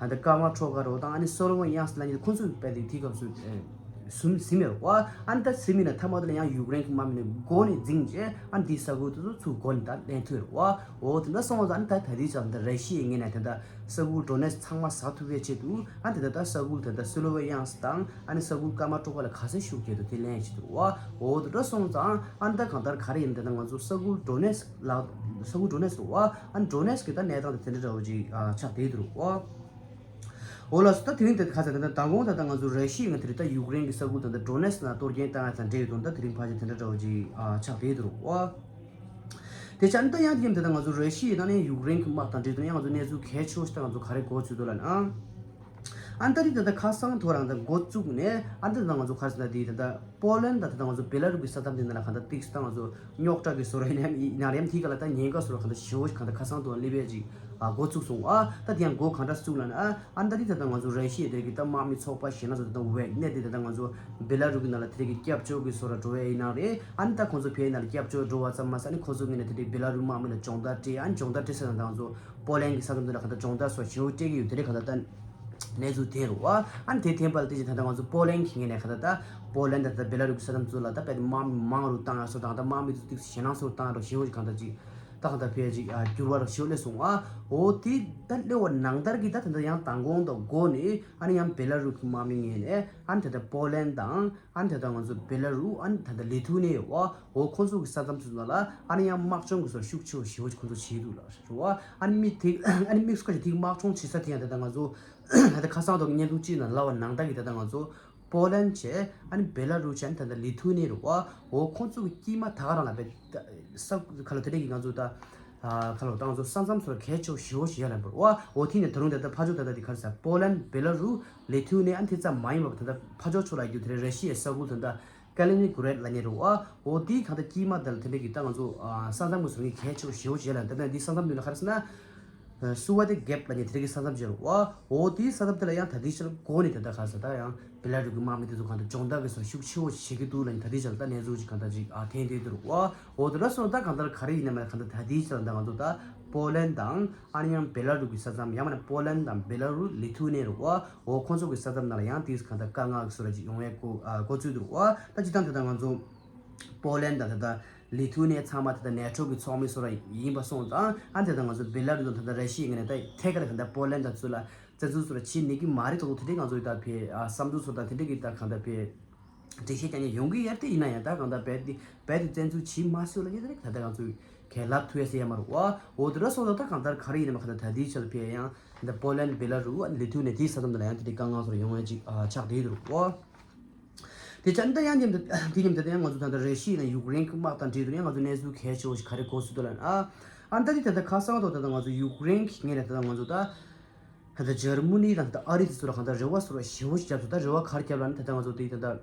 ཨ་ད་ཀ་མ་ཁྲོ་ཀ་རོ་དང་ཨ་ནི་སོ་ལོ་ཝན་ཡང་སི་ལ་ནི་ཁོ་ཚོ་དཔེ་དེ་དེའི་སྐབས་སུ་ཨེ་སུམ་ཟིན་མེད་རོ་བ། ཨ་ནི་ད་ཟིན་མེད་ན་ཐ་མ་དེ་ལ་ཡང་ཡུཀ་རེན་གྱི་དམག་མི་ནི་མགོ་ནས་འཛིང་རྗེས་ཨ་ནི་དེའི་ས་ཁུལ་དེ་ཚོ་ཚུར་མགོ་ནས་ད་ལེན་ཐུབ་རོ་བ། འོ་དེ་འདྲ་སོང་ཙང་ཨ་ནི་ད་ད་དེའི་ཆ་ལ་ད་ར་ཤི་ཡའི་ངོས་ནས་དེ་འདྲ་ས་ཁུལ་ཌོ་ནེ་སི་ཚང་མ་ཟ་ཐུབ་པའི་ཆེད་དུ་ཨ་ནི་དེ་ད་ད་ས་ཁུལ་དེ་ད་སོ་ལོ་ཝན་ཡང་སི་དང་ཨ་ནི་ས་ཁུལ་ཀ་མ་ཁྲོ་ཀ་ལ་ག་ཚོད་ཤུགས་རྒྱས་འདུག་དེ་ལེན་བྱེད་འདུག་བ། འོ་དེ་འདྲ་སོང་ཙང་ཨ་ནི་ད་གང་ལྟར་ག་རེ་ཡིན་དེ་ད་ང་ཚོ་ས་ཁུལ་ཌོ་ནེ་སི་ལ་ས་ཁུལ་ཌོ་ནེ་སི་རོ་བ། ཨ་ནི་ཌོ་ནེ་སི་གི་ད་གནས་སྟངས་དེ་དེ་འདྲ་འདྲ་བོ་ཅིག་ཨ་ཆགས་བསྡད་འདུག་རོ་བ། འོ་ལགས་སོ། ད་དེ་རིང་དེ་ཁ་ཚ་དེ་འདྲ་མདང་དགོང་ད་ལྟ་ང་ཚོ་ར་ཤི་ཡ་ངོས་དེ་རིང་ད་ཡུཀ་རེན་གྱི་ས་ཁུལ་དང་ད་ཌོ་ནེ་སི་ནང་གཏོར་སྐྱོན་བཏང་ཡ་དང་འབྲེལ་ཡོད་དོན་དག་དེ་རིང་ཕལ་ཆེར་དེ་འདྲ་འདྲ་བོ་ཅིག་ཨ་ཆགས་བསྡད་འདུག་རོ། དེ་ཆ་ནི་ད་ཡང་དེ་ཡིན་ད་ལྟ་ང་ཚོ་ར་ཤི་ཡ་དང་ནི་ཡུཀ་རེན་གྱི་དམག་དང་འབྲེལ་དོན་ཡང་ང་ཚོ་གནས་ཚུལ་གལ་ཆེ་བོ་ཞིག་ད་ང་ཚོ་ག་རེ་གོ་ཚུལ་འདུག་ལབ་ན། ཨ་ནི་ད་རེས་ད་ལྟ་ཁ་སང་ཐོ་རང་ད་འགོ་བཙུགས་ནས་ཨ་ནི་ད་ལྟ་ང་ཚོ་ག་རེ་ཟེར་ན་དེ་ད་ལྟ་པོ་ལན་ད་ད་ལྟ་ང་ཚོ་བེ་ལ་རུ་གི་ས་མཚམས་དེ་ནང་ལ་ག་ད་ཏིག་ད་ང་ཚོ་རྙོག་དྲ་གི་བཟོ་འདྲ་ཡིན་ན་ཡིན་ན་རེམ་དེ་ག་ལ་ད་ཉེན་ཁ་བཟོ་འདྲ་ག་ད་ཞེ་བོ་ཞིག་ག་ད་ཁ་སང་ཐོ་རང་སླེབས་ཡས་ཅིག་ཨ་འགོ་བཙུགས་སོང་ཨ། ད་དེ་ཡང་འགོ་ག་འདྲ་བཙུགས་ལབ་ན་ཨ་ཨ་ནི་ད་རེས་ད་ལྟ་ང་ཚོ་ར་ཤི་ཡ་དེ་གི་ད་དམག་མི་ཚོགས་པ་གཞན་ལ་ཚོ་ད་ལྟ་ཝེག་ནེ་དེ་ད་ལྟ་ང་ཚོ་བེ་ལ་རུ་གི་ནང་ལ་དེ་རིགས་ཀྱི་སྐྱབས་བཅོལ་གི་བཟོ་འདྲ་འགྲོ་ཡས་ཡིན་ན་རེད། ཨ་ནི་ད་ཁོང་ཚོ་ཕའི་ནང་ལ་སྐྱབས་བཅོལ་འགྲོ་བ་ཙམ་མ་ཟད་ཨ་ནི་ཁོང་ཚོ་ངོས་ནས་དེ་རིགས་བེ་ལ་རུ་དམག་མི་ལ་སྦྱོང་བརྡར་སྤྲད་ཨ་ནི་སྦྱོང་བརྡར་སྤྲད་ས་དང་ད་ང་ཚོ་པོ་ལན་གྱི་ས་མཚམས་དེ་ལ་ག་ད་སྦྱོང་བརྡར་སོགས་ཞེ་བོ་སྤྲད་ཀྱི་ཡོད། དེ་རིགས་ག་ད་ད་གནས་ཚུལ་དེ་རུ་བ། ཨ་ནི་དེ་ཐེན་པ་ལ་དེ་བཞིན་ད་ལྟ་ང་ཚོ་པོ་ལན་གྱི་ངོས་ནས་ག་ད་ད་པོ་ལན་ད་ད་བེ་ལ་རུ་གི་ས་མཚམས་ཚོ་ལ་ད་དཔེ་དམག་མི་མང་རུ་བཏང་ཡ་སོགས་དང་ད་དམག་མི་ཚོ་ཏིག་ཞེད་སྣང་སོགས་བཏང་ཡ་རོགས་ཞེ་བོ་ཞིག་གང་ད་ཅིག་ ད་གང་ལྟར་ཕལ་ཅིག་ཨ་འགྱུར་བ་རོ་ཞོ་ལས་སོང་ཨ། འོ་དེ་ད་སླེབས་པ་ནང་ལྟར་གྱི་ད་དེ་འདྲ་ཡང་མདང་དགོང་དང་འགོ་ནས་ཨ་ནི་ཡང་བེ་ལ་རུ་གི་དམག་མི་ངོས་ནས་ཨ་ནི་ད་ལྟ་པོ་ལན་དང་ཨ་ནི་ད་ལྟ་ང་ཚོ་བེ་ལ་རུ་ཨ་ནི་ད་ལྟ་ལི་ཐུ་ནེ་ཡོད་ཨ། འོ་ཁོང་ཚོ་གི་ས་མཚམས་ཚོ་ནང་ལ་ཨ་ནི་ཡང་དམག་སྦྱོང་གི་སོ་ཤུགས་ཆེ་བ་ཞེ་བོ་ཅིག་ཁོང་ཚོ་བྱེད་འདུག་ལ་རོ་ཨ། ཨ་ནི་མི་དེ་ཨ་ནི་དམིགས་སུ་བཀར་ཞིང་དེ་དམག་སྦྱོང་བྱེད་ས་དེ་ཡང་ད་ལྟ་ང་ཚོ་ད་ལྟ་ཁ་སང་ཐོག་གི་བརྙན་ཐུང་གཅིག་ནང་ལབ་པ་ནང་ལྟར་གྱི་ད་ལྟ་ང་ཚོ་པོ་ལན་བྱས་ཨ་ནི་བེ་ལ་རུ་བྱས་ཨ་ནི་ད་ལྟ་ལི་ཐུ་ནེ་རུ་བ། འོ་ཁོང་ཚོ་གི་དཀྱིལ་མ་ད་ག་རང་ལ་བེ་ས་ཁ་ལོ་དེ་འདྲས་ཀྱི་ང་ཚོ་ད་ཁ་ལོ་ད་ང་ཚོ་ས་མཚམས་སོར་གལ་ཆེ་བ་ཞེ་བོ་ཞིག་ཡ་ལ་འབུར་བ། འོ་དེ་ནས་ད་རུང་ད་ལྟ་ཕ་ཇོ་ད་ལྟ་དེ་ག་རེ་ཟེར་པོ་ལན་བེ་ལ་རུ་ལི་ཐུ་ནེ་ཨ་ནི་དེ་ཙམ་མ་ཡིན་པ་ད་ལྟ་ཕ་ཇོ་ཕྱོགས་ལ་རྒྱུ་དེ་རེ་ར་ཤི་ཡའི་ས་ཁུལ་ད་ལྟ་ཀ་ལི་ནི་གུ་རེད་ལ་ཉེ་རུ་བ། འོ་དེ་གང་ལྟར་དཀྱིལ་མ་ད་ལ་དེ་འདྲས་ཀྱི་ད་ང་ཚོ་ས་མཚམས་ཀྱི་སོར་གལ་ཆེ་བ་ཞེ་བོ་ཞིག་ཡ་ལ་ད་ལྟ་འདི་ས་མཚམས་ནུས་ལ་ག་རེ་ཟེར་ན། སུ་ཝ་དེ་གེབ་ལ་ཉེ་དེ་རིགས་ཀྱི་ས་མཚམས་ཅིག་རེད་བ། འོ་དེའི་ས་མཚམས་དེ་ལ་ཡང་ད་ལྟའི་ཆར་འགོ་ནས་ད་ལྟ་ག་ས་ད་ཡང་བེ་ལ་རུ་གི་དམག་མི་དེ་ཚོ་གང་ལྟར་སྦྱོང་བརྡར་གི་སོར་ཤུགས་ཆེ་བོ་བྱེད་ཀྱི་འདུག་ལ་ཉེ་ད་ལྟའི་ཆར་ད་གནས་ཚུལ་ཅིག་གང་ལྟར་ཅིག་ཨ་ཐོན་བསྡད་འདུག་རེད་བ། འོ་དེ་འདྲ་སོང་ད་གང་ལྟར་ག་རེ་ཡིན་ན་མེད་གང་ལྟར་ད་ལྟའི་ཆར་ད་ང་ཚོ་ད་པོ་ལན་དང་ཨ་ནི་ཡང་བེ་ལ་རུ་གི་ས་མཚམས་ཡང་མིན་ན་པོ་ལན་དང་བེ་ལ་རུ་ལི་ཐུ་ནེ་རུ་བ། འོ་ཁོང་ཚོ་གི་ས་མཚམས་ནང་ལ་ཡང་དེའི་གང་ལྟར་དཀའ་ངལ་གི་སོར་ཅིག་ཡོང་བའི་གོ་ཨ་གོ་ཚུལ་འདུག་རེད་བ། ད་སྤྱིར་བཏང་ད་ལྟ་ང་ཚོ་པོ་ལན་དང་ད་ལྟ་ལི་ཐུ་ནེ་ཚང་མ་ད་ལྟ་ནེ་ཊོ་གི་ཚོགས་མི་སོ་ར་ཡིན་པ་སོང་ཙང་ཨ་ནི་ད་ལྟ་ང་ཚོ་བེ་ལ་རུ་དང་ད་ལྟ་ར་ཤི་ཡའི་ངོས་ནས་ད་ཐད་ཀར་ད་ལྟ་པོ་ལན་དང་ཚུར་ལ་བཙན་འཛུལ་སོ་ར་བྱེད་ནི་གི་མ་རེད་དོ་དེ་འདྲའི་ང་ཚོ་ད་ཕེ་ཨ་བསམ་ཚུལ་སོ་ད་དེ་འདྲའི་གི་ད་གང་ལྟར་ཕེ་འགྲེལ་བཤད་རྒྱག་མཁན་ཡོང་གི་ཡོད་དེ་ཡིན་ན་ཡང་ད་གང་ལྟར་རྦད་དེ་རྦད་དེ་བཙན་འཛུལ་བྱེད་མ་སྲིད་ལ་ཡིན་ད་རེད་ད་ལྟ་ང་ཚོས་ཁས་ལབ་ཐུབ་ཡ་ཟེར་ཡ་མ་རེད་བ། འོ་དེ་འདྲ་སོང་ཙང་ད་གང་ལྟར་ག་རེ་ཡིན་ན་མ་གང་ལྟར་ད་ལྟའི་ཆར་ཕེ་ཡང་ད་པོ་ལན་བེ་ལ་རུ་ཨ་ནི་ལི་ཐུ་ནེ་དེའི་ས་མཚམས་ད་ལ་ཡང་དེ་འདྲའི་དཀའ་ངལ་སོ་ར་ཡོང་ཡ་ཅིག་ཨ་ཆགས་བསྡད་འདུག་བ། དེ་ཙམ་ད་ཡང་མཉམ་དུ་དེ་མཉམ་དུ་ད་ཡང་ང་ཚོ་ད་ལྟ་ར་ཤི་ཡ་དང་ཡུཀ་རེན་གྱི་དམག་དང་འབྲེལ་དུ་ཡང་ང་ཚོ་གནས་ཚུལ་གལ་ཆེ་བ་ཞིག་ག་རེ་གོ་སྲོལ་འདུག་ལབ་ན། ཨ་ད་དེ་ད་ལྟ་ཁ་སང་ཐོག་ད་ལྟ་ང་ཚོ་ཡུཀ་རེན་གྱི་ངོས་ནས་ད་ལྟ་ང་ཚོ་ད་ད་ལྟ་འཇར་མ་ནི་དང་ད་ལྟ་ཨ་རི་དེ་ཚོ་ལ་གང་ལྟར་རེ་བ་སོ་ར་ཞེ་བོ་ཞིག་བརྒྱབ་སོང་། ད་རེ་བ་ག་རེ་བརྒྱབ་ལབ་ན་ད་ལྟ་ང་ཚོ་དེ་ད་ལྟ་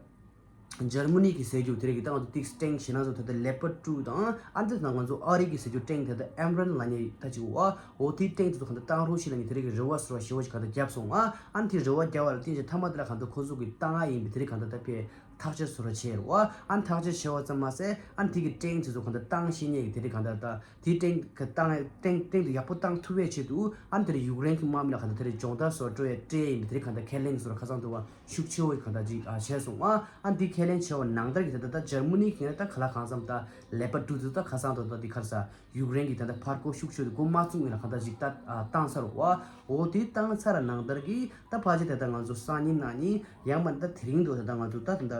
འཇར་མ་ནི་གི་ཟེར་རྒྱུ་དེ་རིགས་ཀྱི་ད་ང་ཚོ་ཏིག་ཊེང་ཞེ་ན་ཚོ་ད་ལྟ་ལེ་པར་ཊུ་དང་ཨ་འདི་ད་ང་ཚོ་ཨ་རི་གི་ཟེར་རྒྱུ་ཊེང་ད་ལྟ་ཨེམ་རན་ལབ་མཁན་ད་ཅིག་འོ་འོ་དེའི་ཊེང་དེ་ཚོ་གང་ལྟར་བཏང་རོགས་ཞེས་ལབ་མཁན་དེ་རིགས་ཀྱི་རེ་བ་སོ་ར་ཞེ་བོ་ཞིག་གང་ལྟར་བརྒྱབ་སོང་ཨ། ཨ་ནི་དེ་རེ་བ་བརྒྱབ་པ་ལ་བརྟེན་ཅིང་མཐའ་མ་དེ་ལ་གང་ལྟར་ཁོ་ཚོ་གི་བཏང་ཡ་ཡིན་པའི་དེ་རིགས་གང་ལྟར་ད་ཕེ་ཐག་གཅོད་སོ་ར་བྱས་རེད་བ། ཨ་ནི་ཐག་གཅོད་བྱས་པ་ཙམ་མ་ཟད་ཨ་ནི་དེ་གི་ཊེང་དེ་ཚོ་གང་ལྟར་བཏང་ཤེས་མཁན་གྱི་དེ་རིགས་གང་ལྟར་ད་དེའི་ཊེང་གི་བཏང་ཊེང་ཊེང་དེ་ཡག་པོ་བཏང་ཐུབ་པའི་ཆེད་དུ་ཨ་ནི་དེ་རིགས་ཡུཀ་རེན་གྱི་དམག་མི་ལ་གང་ལྟར་དེ་རིགས་སྦྱོང་བརྡར་སོ་ར་སྤྲོད་ཡས་སྤྲད་ཡིན་པའི་དེ་རིགས་གང་ལྟར་ཁས་ལེན་གྱི་སོ་ར་ཁ་སང་དུ་བ་ཤུགས་ཆེ་བོ་གང་ལྟར་ཅིག་ཨ་བྱས་སོང་ཨ། ཨ་ནི་དེ་ཁས་ལེན་བྱས་པ་ནང་ལྟར་གྱི་ད་ལྟ་ད་འཇར་མ་ནི་གི་ད་ག་ལ་གང་འཚམ་ད་ལེ་པར་ཊུ་དེ་ད་ཁ་སང་དུ་ད་དེ་ག་རེ་ཟ་ཡུཀ་རེན་གྱི་ད་ལྟ་ཕར་རྒོལ་ཤུགས་ཆེ་དུ་འགོ་མ་བཙུགས་སྔོན་ལ་གང་ལྟར་ཅིག་ད་ཨ་བཏང་ཚར་བ། འོ་དེ་བཏང་ཚར་ནང་ལྟར་གྱི་ད་ཕལ་ཆེར་ད་ལྟ་ང་ཚོ་སང་ཉིན་གནངས་ཉིན་ཡང་མ་ད་དེ་རིང་དུ་ད་ལྟ་ང་ཚོ་ད་ད་ལྟ་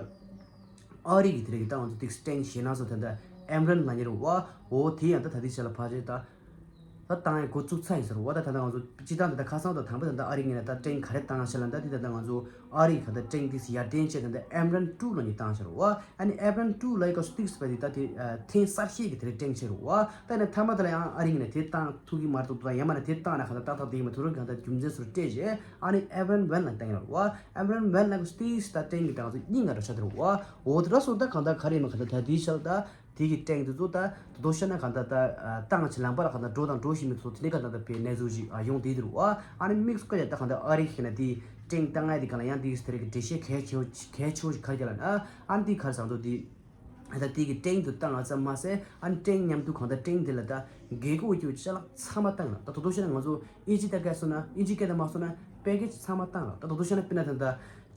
ཨ་རི་གི་དེ་རིགས་ཀྱི་ད་ང་ཚོ་ཏིག་ཊེང་ཞེ་ན་ཚོ་ད་ལྟ་ཨེམ་རན་ལབ་མཁན་རེད་བ། འོ་དེ་ཡང་ད་ད་ལྟའི་ཆ་ལ་ཕལ་ཆེར་ད་ད་བཏང་ཡ་འགོ་བཙུགས་ཚར་ཡིན་ཟེར་བ། ད་ད་ལྟ་ང་ཚོ་སྤྱི་བཏང་ད་ལྟ་ཁ་སང་དང་དང་པོ་ད་ལྟ་ཨ་རི་ངོས་ནས་ད་ཊེང་ག་རེ་བཏང་ཤག་ལབ་ན་ད་དེ་ད་ལྟ་ང་ཚོ་ཨ་རི་ག་ད་ཊེང་དེ་ཡར་འདོན་བྱས་ད་ལྟ་ཨེམ་རན་ཊུ་ལབ་མཁན་བཏང་ཤག་རེད་བ། ཨ་ནི་ཨེམ་རན་ཊུ་ལབ་ཡ་སྐབས་སུ་ཏིག་ཙམ་པ་དེ་ད་དེ་ཨ་ཐེངས་གསར་ཤེས་ཀྱི་དེ་རིགས་ཊེང་ཆེ་རེད་བ། ད་ནི་མཐའ་མ་ད་ལ་ཡང་ཨ་རི་ངོས་ནས་དེ་བཏང་ཐུབ་ཀྱི་མ་རེད་འདུག་ད་ཡང་མིན་ན་དེ་བཏང་ན་ག་ད་ཏག་ཏག་དེ་ཡིན་མ་ཐུག་རོགས་ག་ད་རྒྱུ་མཚན་སོ་སོར་སྤྲད་བྱས་ཨ་ནི་ཨེམ་རན་ཝན་ལབ་མཁན་བཏང་ཡིན་རེད་བ། ཨེམ་རན་ཝན་ལབ་ཡ་སྐབས་སུ་ཏིག་ཙམ་ད་ཊེང་གི་ད་ང་ཚོ་སྙིང་ང་ར་ཆགས་དེ་རེད་བ། འོ་དེ་འདྲ་སོང་ད་གང་ལྟར་ག་རེ་ཡིན་ན་ག་ད་ད་དེའི་ཆ་ལ་ད། དེ་གི་ཊེང་དེ་ཚོ་ད་དོ་དོ་ཤ་ན་གང་ལྟར་ད་ཨ་བཏང་ཕྱིན་ལམ་བར་གང་ལྟར་འགྲོ་དང་འགྲོ་བཞིན་པའི་ཚོ་དེ་འདྲའི་གང་ལྟར་ད་ཕེ་གནས་ཚུལ་ཞིག་ཨ་ཡོང་བསྡད་འདུག་བ། ཨ་ནི་དམིགས་སུ་བཀར་ཡ་ད་གང་ལྟར་ཨ་རི་ཤི་ན་དེ་ཊེང་བཏང་ཡ་དེ་གང་ལ་ཡང་དེ་དེ་རིགས་ཀྱི་འགྲེལ་བཤད་གལ་ཆེ་བོ་གལ་ཆེ་བོ་ཞིག་ག་རེ་རྒྱག་ལབ་ན་ཨ་ནི་དེ་ག་རེ་ཟེར་ཚོ་དེ་ད་དེ་གི་ཊེང་དུ་བཏང་ཡ་ཙམ་མ་ཟད་ཨ་ནི་ཊེང་མཉམ་དུ་གང་ལྟར་ཊེང་དེ་ལ་ད་རྒྱལ་སྒོ་ཀྱི་ཅ་ལག་ཚང་མ་བཏང་ལ་ད་དོ་དོ་ཤ་ན་ང་ཚོ་ཨིན་ཇི་ད་སྐད་སོང་ན་ཨིན་ཇི་སྐད་ད་མ་སོང་ན་པེ་ཀེ་ཇི་ཚང་མ་བཏང་ལ་ད་དོ་དོ་ཤ་ན་དཔེར་ན་ད་ད།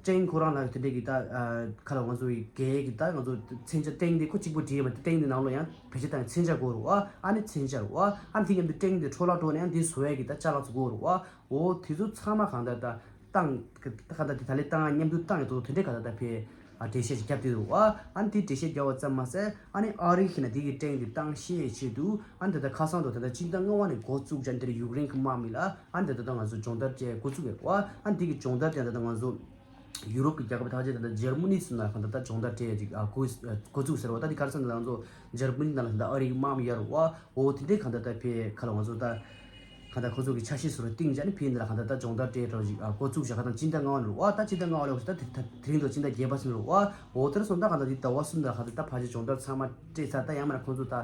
ཊེང་ཁོ་རང་ལ་དེ་འདྲས་ཀྱི་ད་ཨ་ཁ་ལ་ང་ཚོ་ཡི་གེ་གི་ད་ང་ཚོ་མཚོན་ཆ་ཊེང་དེ་ཁོ་གཅིག་པོ་བྲིས་ཡོད་མ་རེད། ཊེང་དེ་ནང་ལོགས་ཡང་བེད་སྤྱོད་བཏང་མཚོན་ཆ་དགོས་རེད་བ། ཨ་ནི་མཚོན་ཆ་རེད་བ། ཨ་ནི་དེ་མཉམ་དུ་ཊེང་དེ་འཕྲོ་བརླག་འགྲོ་ན་ཡང་དེ་བཟོ་ཡས་ཀྱི་ད་ཅ་ལག་ཚོ་དགོས་རེད་བ། འོ་དེ་ཚོ་ཚང་མ་གང་ལྟར་ད་བཏང་གང་ལྟར་དེ་ད་ལས་བཏང་མཉམ་དུ་བཏང་ཡོད་དོ་དེ་འདྲས་གང་ལྟར་ད་ཕེ་ཨ་འགྲེལ་བཤད་ཅིག་བརྒྱབ་བསྡད་འདུག་བ། ཨ་ནི་དེ་འགྲེལ་བཤད་བརྒྱབ་པ་ཙམ་མ་ཟད་ཨ་ནི་ཨ་རི་ཤི་ན་དེ་གི་ཊེང་དེ་བཏང་ཤེས་ཆེད་དུ་ཨ་ནི་ད་ལྟ་ཁ་སང་དུ་ད་ལྟ་སྤྱི་ཟླ་ལྔ་པ་ནས་འགོ་བཙུགས་ཀྱང་དེར་ཡུཀ་རེན་གྱི་དམག་མི་ལ་ཨ་ནི་ད་ལྟ་ང་ཚོ་སྦྱོང་བརྡར་སྤྲད་འགོ་བཙུགས་ཡོད་བ། ཨ་ནི་དེ་གི་སྦྱོང་བརྡར་དེ་ད་ལྟ་ང་ཚོ་ཡུ་རོབ་ཀྱི་རྒྱལ་ཁབ་ཐམས་ཅད་དང་འཇར་མ་ནི་ཚོ་ནང་གང་ལྟར་ད་སྦྱོང་བརྡར་སྤྲད་ཅིག་ཨ་འགོ་འགོ་བཙུགས་ཟེར་བ། ད་དེ་ག་རེ་ཟེར་ན་ང་ཚོ་འཇར་མ་ནི་ནང་ལ་ད་ཨ་རི་གི་དམག་མི་ཡོད་རེད་བ། འོ་དེ་འདྲའི་གང་ལྟར་ད་ཕེ་ཁ་ལ་ང་ཚོ་ད་གང་ལྟར་ཁོ་ཚོ་གི་ཆ་ཤས་སོ་ར་སྟེང་ཅན་ཕེ་འདི་ལ་གང་ལྟར་ད་སྦྱོང་བརྡར་སྤྲད་རོགས་ཅིག་ཨ་འགོ་བཙུགས་བཞག་ཁ་དང་སྤྱི་ཟླ་ལྔ་པ་ནས་རེད་བ། ད་སྤྱི་ཟླ་ལྔ་པ་ལ་ད་དེ་ད་དེ་རིང་དུ་སྤྱི་ཟླ་བརྒྱད་པ་ཟིན་རེད་བ། འོ་དེར་སོང་ད་གང་ལྟར་དེ་ཟླ་བ་གསུམ་ལ་གང་ལྟར་ད་ཕལ་ཆེར་སྦྱོང་བརྡར་ཚང་མ་སྤྲད་ཚར། ད་ཡང་མིན་ན་ཁོ་ཚོ་ད་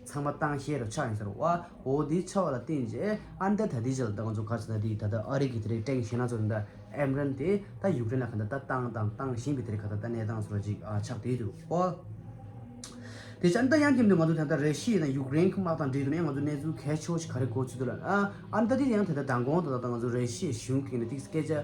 ཚང་མ་བཏང་ཤེས་རོགས་ཆགས་ཡིན་ཟེར་རེད་བ། འོ་དེ་ཆགས་པ་ལ་བརྟེན་བྱས་ཨ་ནི་ད་ད་ལྟའི་ཆ་ལ་ད་ང་ཚོ་ག་ཚོད་ད་དེ་ད་ལྟ་ཨ་རི་གི་དེ་རིགས་ཊེང་ཞེ་ན་ཚོ་ད་ཨེམ་རན་དེ་ད་ཡུཀ་རེན་ལ་ག་ད་ད་བཏང་དང་བཏང་བཞིན་པའི་དེ་རིགས་ག་ད་ད་གནས་སྟངས་སོ་ར་ཅིག་ཨ་ཆགས་བསྡད་འདུག་ཨོ། དེ་ཆ་ད་ཡང་ཁྱིམ་དུ་ང་ཚོ་ད་ལྟ་ར་ཤི་ཡ་དང་ཡུཀ་རེན་གྱི་དམག་དང་འབྲེལ་དུ་ནས་ང་ཚོ་གནས་ཚུལ་གལ་ཆེ་བ་ཞིག་ག་རེ་གོ་ཚུལ་འདུག་ལ་ཨ་ཨ་ནི་ད་དེ་ཡང་ད་ལྟ་མདང་དགོང་ད་ད་ང་ཚོ་ར་ཤི་ཡའི་གཞུང་གི་ནས་ཏིག་སྐད་ཆ།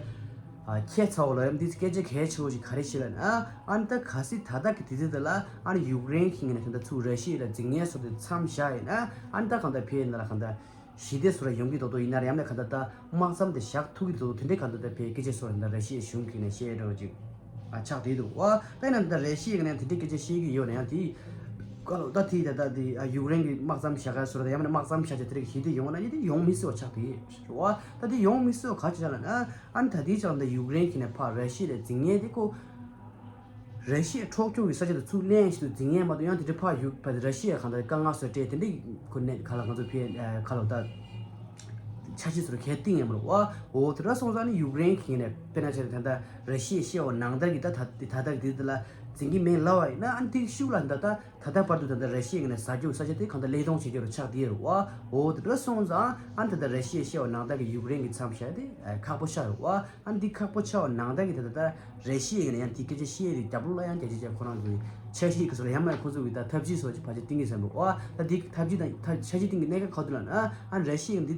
ཨ་ཁྱད་མཚར་བོ་ལ་ཡང་འདི་སྐད་ཆ་གལ་ཆེ་བོ་ཞིག་ག་རེ་ཞིག་ལབ་ན། ཨ་ནི་ད་གལ་སྲིད་ད་ལྟ་གི་དུས་ཚོད་འདི་ལ་ཨ་ནི་ཡུཀ་རེན་གྱི་ངོས་ནས་ད་ལྟ་ཚུར་ར་ཤི་ཡ་ལ་རྫིག་ཉེས་བཟོ་དེ་མཚམས་བཞག་ཡིན་ན། ཨ་ནི་ད་གང་ལྟར་ཕེ་ཡིན་ན་ལ་གང་ལྟར་ཞི་བདེ་བཟོ་ར་ཡོང་གི་འདུག་འདུག་ཡིན་ན་ར་ཡང་ན་གང་ལྟར་ད་དམག་མཚམས་དེ་བཞག་ཐུབ་ཀྱི་འདུག་འདུག་དེ་འདྲའི་གང་ལྟར་ད་ཕེ་སྐད་ཆ་བཟོ་ར་ད་ར་ཤི་ཡའི་གཞུང་གི་ངོས་ནས་བཤད་འགྲོ་ཅིག་ཨ་ཆགས་བསྡད་འདུག་བ། ད་ཡིན་ན་ད་ར་ཤི་ཡའི་ངོས་ནས་དེ་འདྲའི་སྐད་ཆ་བཤད་ཀྱི་ཡོད་ན་ཡང་དེ་ག་ལོ་ད་དེ་ད་ད་དེ་ཨ་ཡུཀ་རེན་གྱི་དམག་མཚམས་བཞག་ག་བཟོ་ར་ད་ཡང་ན་དམག་མཚམས་བཞག་ཆེད་དེ་རིགས་ཞི་བདེ་ཡོང་ན་ཡང་དེ་ཡོང་མི་སྲིད་བ་ཆགས་བསྡད་ཡོད་རེད་བ། ད་དེ་ཡོང་མི་སྲིད་བ་ག་ཅི་ལབ་ན། ཨ་ནི་ད་ལྟའི་ཆར་འདི་ཡུཀ་རེན་གྱི་ནས་ཕར་ར་ཤི་ཡ་ལ་རྫིག་ཉེས་དེ་ཁོ། ར་ཤི་ཡ་འཕྲོག་བཅོམ་གྱི་ས་ཆ་དུ་ཚུར་ལེན་ཞིག་ཏུ་རྫིག་ཉེས་མ་གཏོགས་ཡང་དེ་འདྲའི་ཕར་ཡུག་ཕར་ར་ཤི་ཡ་གང་ལྟར་དཀའ་ངལ་བཟོ་སྤྲད་དེ་འདྲའི་ཁོ་ནས་ག་ལ་ང་ཚོ་ཕེ་ག་ལ་ད་འཆར་གཞི་བཟོ་གལ་གཏིང་ཡང་མ་རུ་བ། འོ་དེ་འདྲ་སོང་ཙང་ནི་ཡུཀ་རེན་གྱི་ནས་དཔེར་ན་ཆ་ད་ལྟ་ར་ཤི་ཡ་བཤད་པ་ནང་ལྟར་གྱི་ད་ད་ད་ལྟ་གི་དེ་དེ་ལ་འཛིན་གྱི་མེད་ལབ་པ་ཡིན་ན། ཨ་ནི་དེ་ཤུགས་ལ་ད་ལྟ་ད་ལྟ་བར་དུ་ད་ལྟ་ར་ཤི་ཡ་གི་ནས་ཟ་རྒྱུ་ས་ཆ་དེ་གང་ལྟར་ལེགས་གཏོང་བྱེད་རྒྱུ་རུ་ཆགས་བསྡད་ཡོད་རེད་བ། འོ་དེ་འདྲ་སོང་ཙང་ཨ་ནི་ད་ལྟ་ར་ཤི་ཡ་བཤད་པ་ནང་ལྟར་གྱི་ཡུཀ་རེན་གྱི་མཚམས་བཞག་དེ་ཁག་པོ་ཆགས་ཡོད་རེད་བ། ཨ་ནི་འདི་ཁག་པོ་ཆགས་པ་ནང་ལྟར་གྱི་ད་ལྟ་ད་རེ་ཞིག་ཡིན་ན་ཡང་དེ་སྐད་ཆ་བཤད་དེ་རྒྱབ་ལོགས་ལ་ཡང་རྒྱ་ཆེ་ཆེ་ཁོ་རང་གི་འཆར་གཞི་གི་སོགས་ལ་ཡང་མ་ཁོ་ཚོ་གི་ད་ཐབས་ཇུས་སོགས་ཀྱི་བར་ཆད་གཏིང་གི་ཟེར་འདུག་ཨ། ད་འདི་ཐབས་ཇུས་དང་ཐབས་འཆར་གཞི་གཏིང་གི་གནད་འགག་ག་དུས་ལ་ན། ཨ་ནི་རེ་ཞིག་ཡིན་འདི་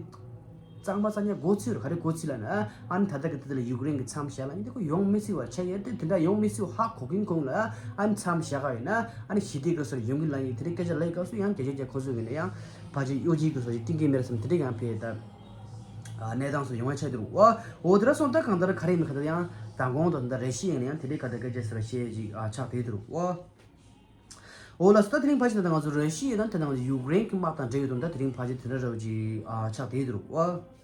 གཙང་མ་གཙང་ཉག་མགོ་ཚོས་རུ་ག་རེ་མགོ་ཚོས་ལ་ན། ཨ་ནི་ད་ལྟ་གི་དེ་ལ་ཡུཀ་རེན་གི་མཚམས་བཞག་ལ་ཡིན་དེ་ཁོ་ཡོང་མི་སྲིད་བར་ཆ་ཡོད་དེ་དེ་འདྲ་ཡོང་མི་སྲིད་ཧ་གོ་གིན་གོང་ལ། ཨ་ནི་མཚམས་བཞག་ག་ཡིན་ན། ཨ་ནི་ཞི་བདེ་གི་སོགས་ཡོང་གི་ལ་ཡིན་དེ་འདྲའི་སྐད་ཆ་ལ་ཡི་སྐབས་སུ་ཡང་རྒྱ་ཆེ་ཆེ་ཁོ་ཚོ་གི་ནས་ཡང་བར་ཆད་གཡོ་ཇི་གི་སོགས་ཀྱི་གཏིང་གི་མེར་སམ་དེ་འདྲ་ཡང་ཕེ་ད། གནས་སྟངས་སུ་ཡོང་བ་ཆགས་འདུག་བ། འོ་དེ་འདྲ་སོང་ད་གང་ལྟར་ག་རེ་ཡིན་མིན་ག་ད་ཡང་མདང་དགོང་དང་ད་རེ་ཞིག་ཡིན་ན་ཡང་དེ་འདྲའི་ག་ད་སྐད་ཆ་ཟེར་བ་བཤད་ཅིག་ཨ་ཆགས་བསྡད་འདུག་བ། འོ་ལ་སོ་ད་དེ་རིང་ཕལ་ཆེར་ད་ང་ཚོ་རེ་ཞིག་ཡིན་ན་ད་ང་ཚོ་ཡུཀ་རེན་གྱི་དམག་དང་འབྲེལ་ཡོད་དུ་ད་དེ་རིང་ཕལ་ཆེར་དེ་འདྲ་ར་བ་ཅིག་ཨ་ཆགས་བསྡད་འདུག་བ།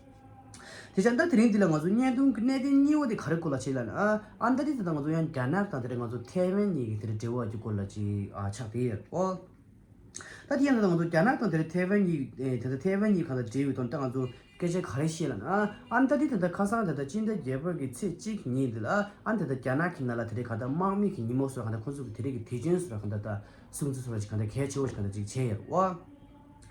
དེ་ཆ་ད་དེ་རིང་འདི་ལ་ང་ཚོ་བརྙན་ཐུང་གི་གནད་དོན་གཉིས་པ་དེ་ག་རེ་སྐོར་ལ་ཆེ་ལ་ན་ཨ་ཨ་ད་དེ་ད་ང་ཚོ་ཡང་རྒྱ་ནག་དང་དེ་རིང་ང་ཚོ་ཐའེ་ཝན་གཉིས་ཀྱི་དེ་རིང་འབྲེལ་བ་ཅིག་སྐོར་ལ་ཅིག་ཨ་ཆགས་བསྡད་ཡོད་བ། ད་དེ་ཡང་ད་ང་ཚོ་རྒྱ་ནག་དང་དེ་རིང་ཐའེ་ཝན་གཉིས་ཨེ་དེ་ད་ཐའེ་ཝན་གཉིས་གང་ལ་འབྲེལ་ཡོད་དོན་ད་ང་ཚོ་སྐད་ཆ་ག་རེ་བཤད་ལ་ན། ཨ་ནི་ད་དེ་ད་ད་ཁ་སང་ད་ད་སྤྱི་ཟླ་བརྒྱད་པ་གི་ཚེས་གཅིག་ཉིན་འདི་ལ་ཨ་ནི་ད་ད་རྒྱ་ནག་གི་ནང་ལ་དེ་རིང་གང་ལྟར་དམག་མི་གི་ཉིན་མོ་སོགས་གང་ལྟར་ཁོང་ཚོ་གི་དེ་རིང་གི་དུས་ཆེན་སོགས་གང་ལྟར་ད་སྲུང་བརྩི་སོགས་ཅིག་གང་ལྟར་གལ་ཆེ་བོ་ཞིག་གང་ལྟར་ཅིག་བྱས་ཡོད་བ།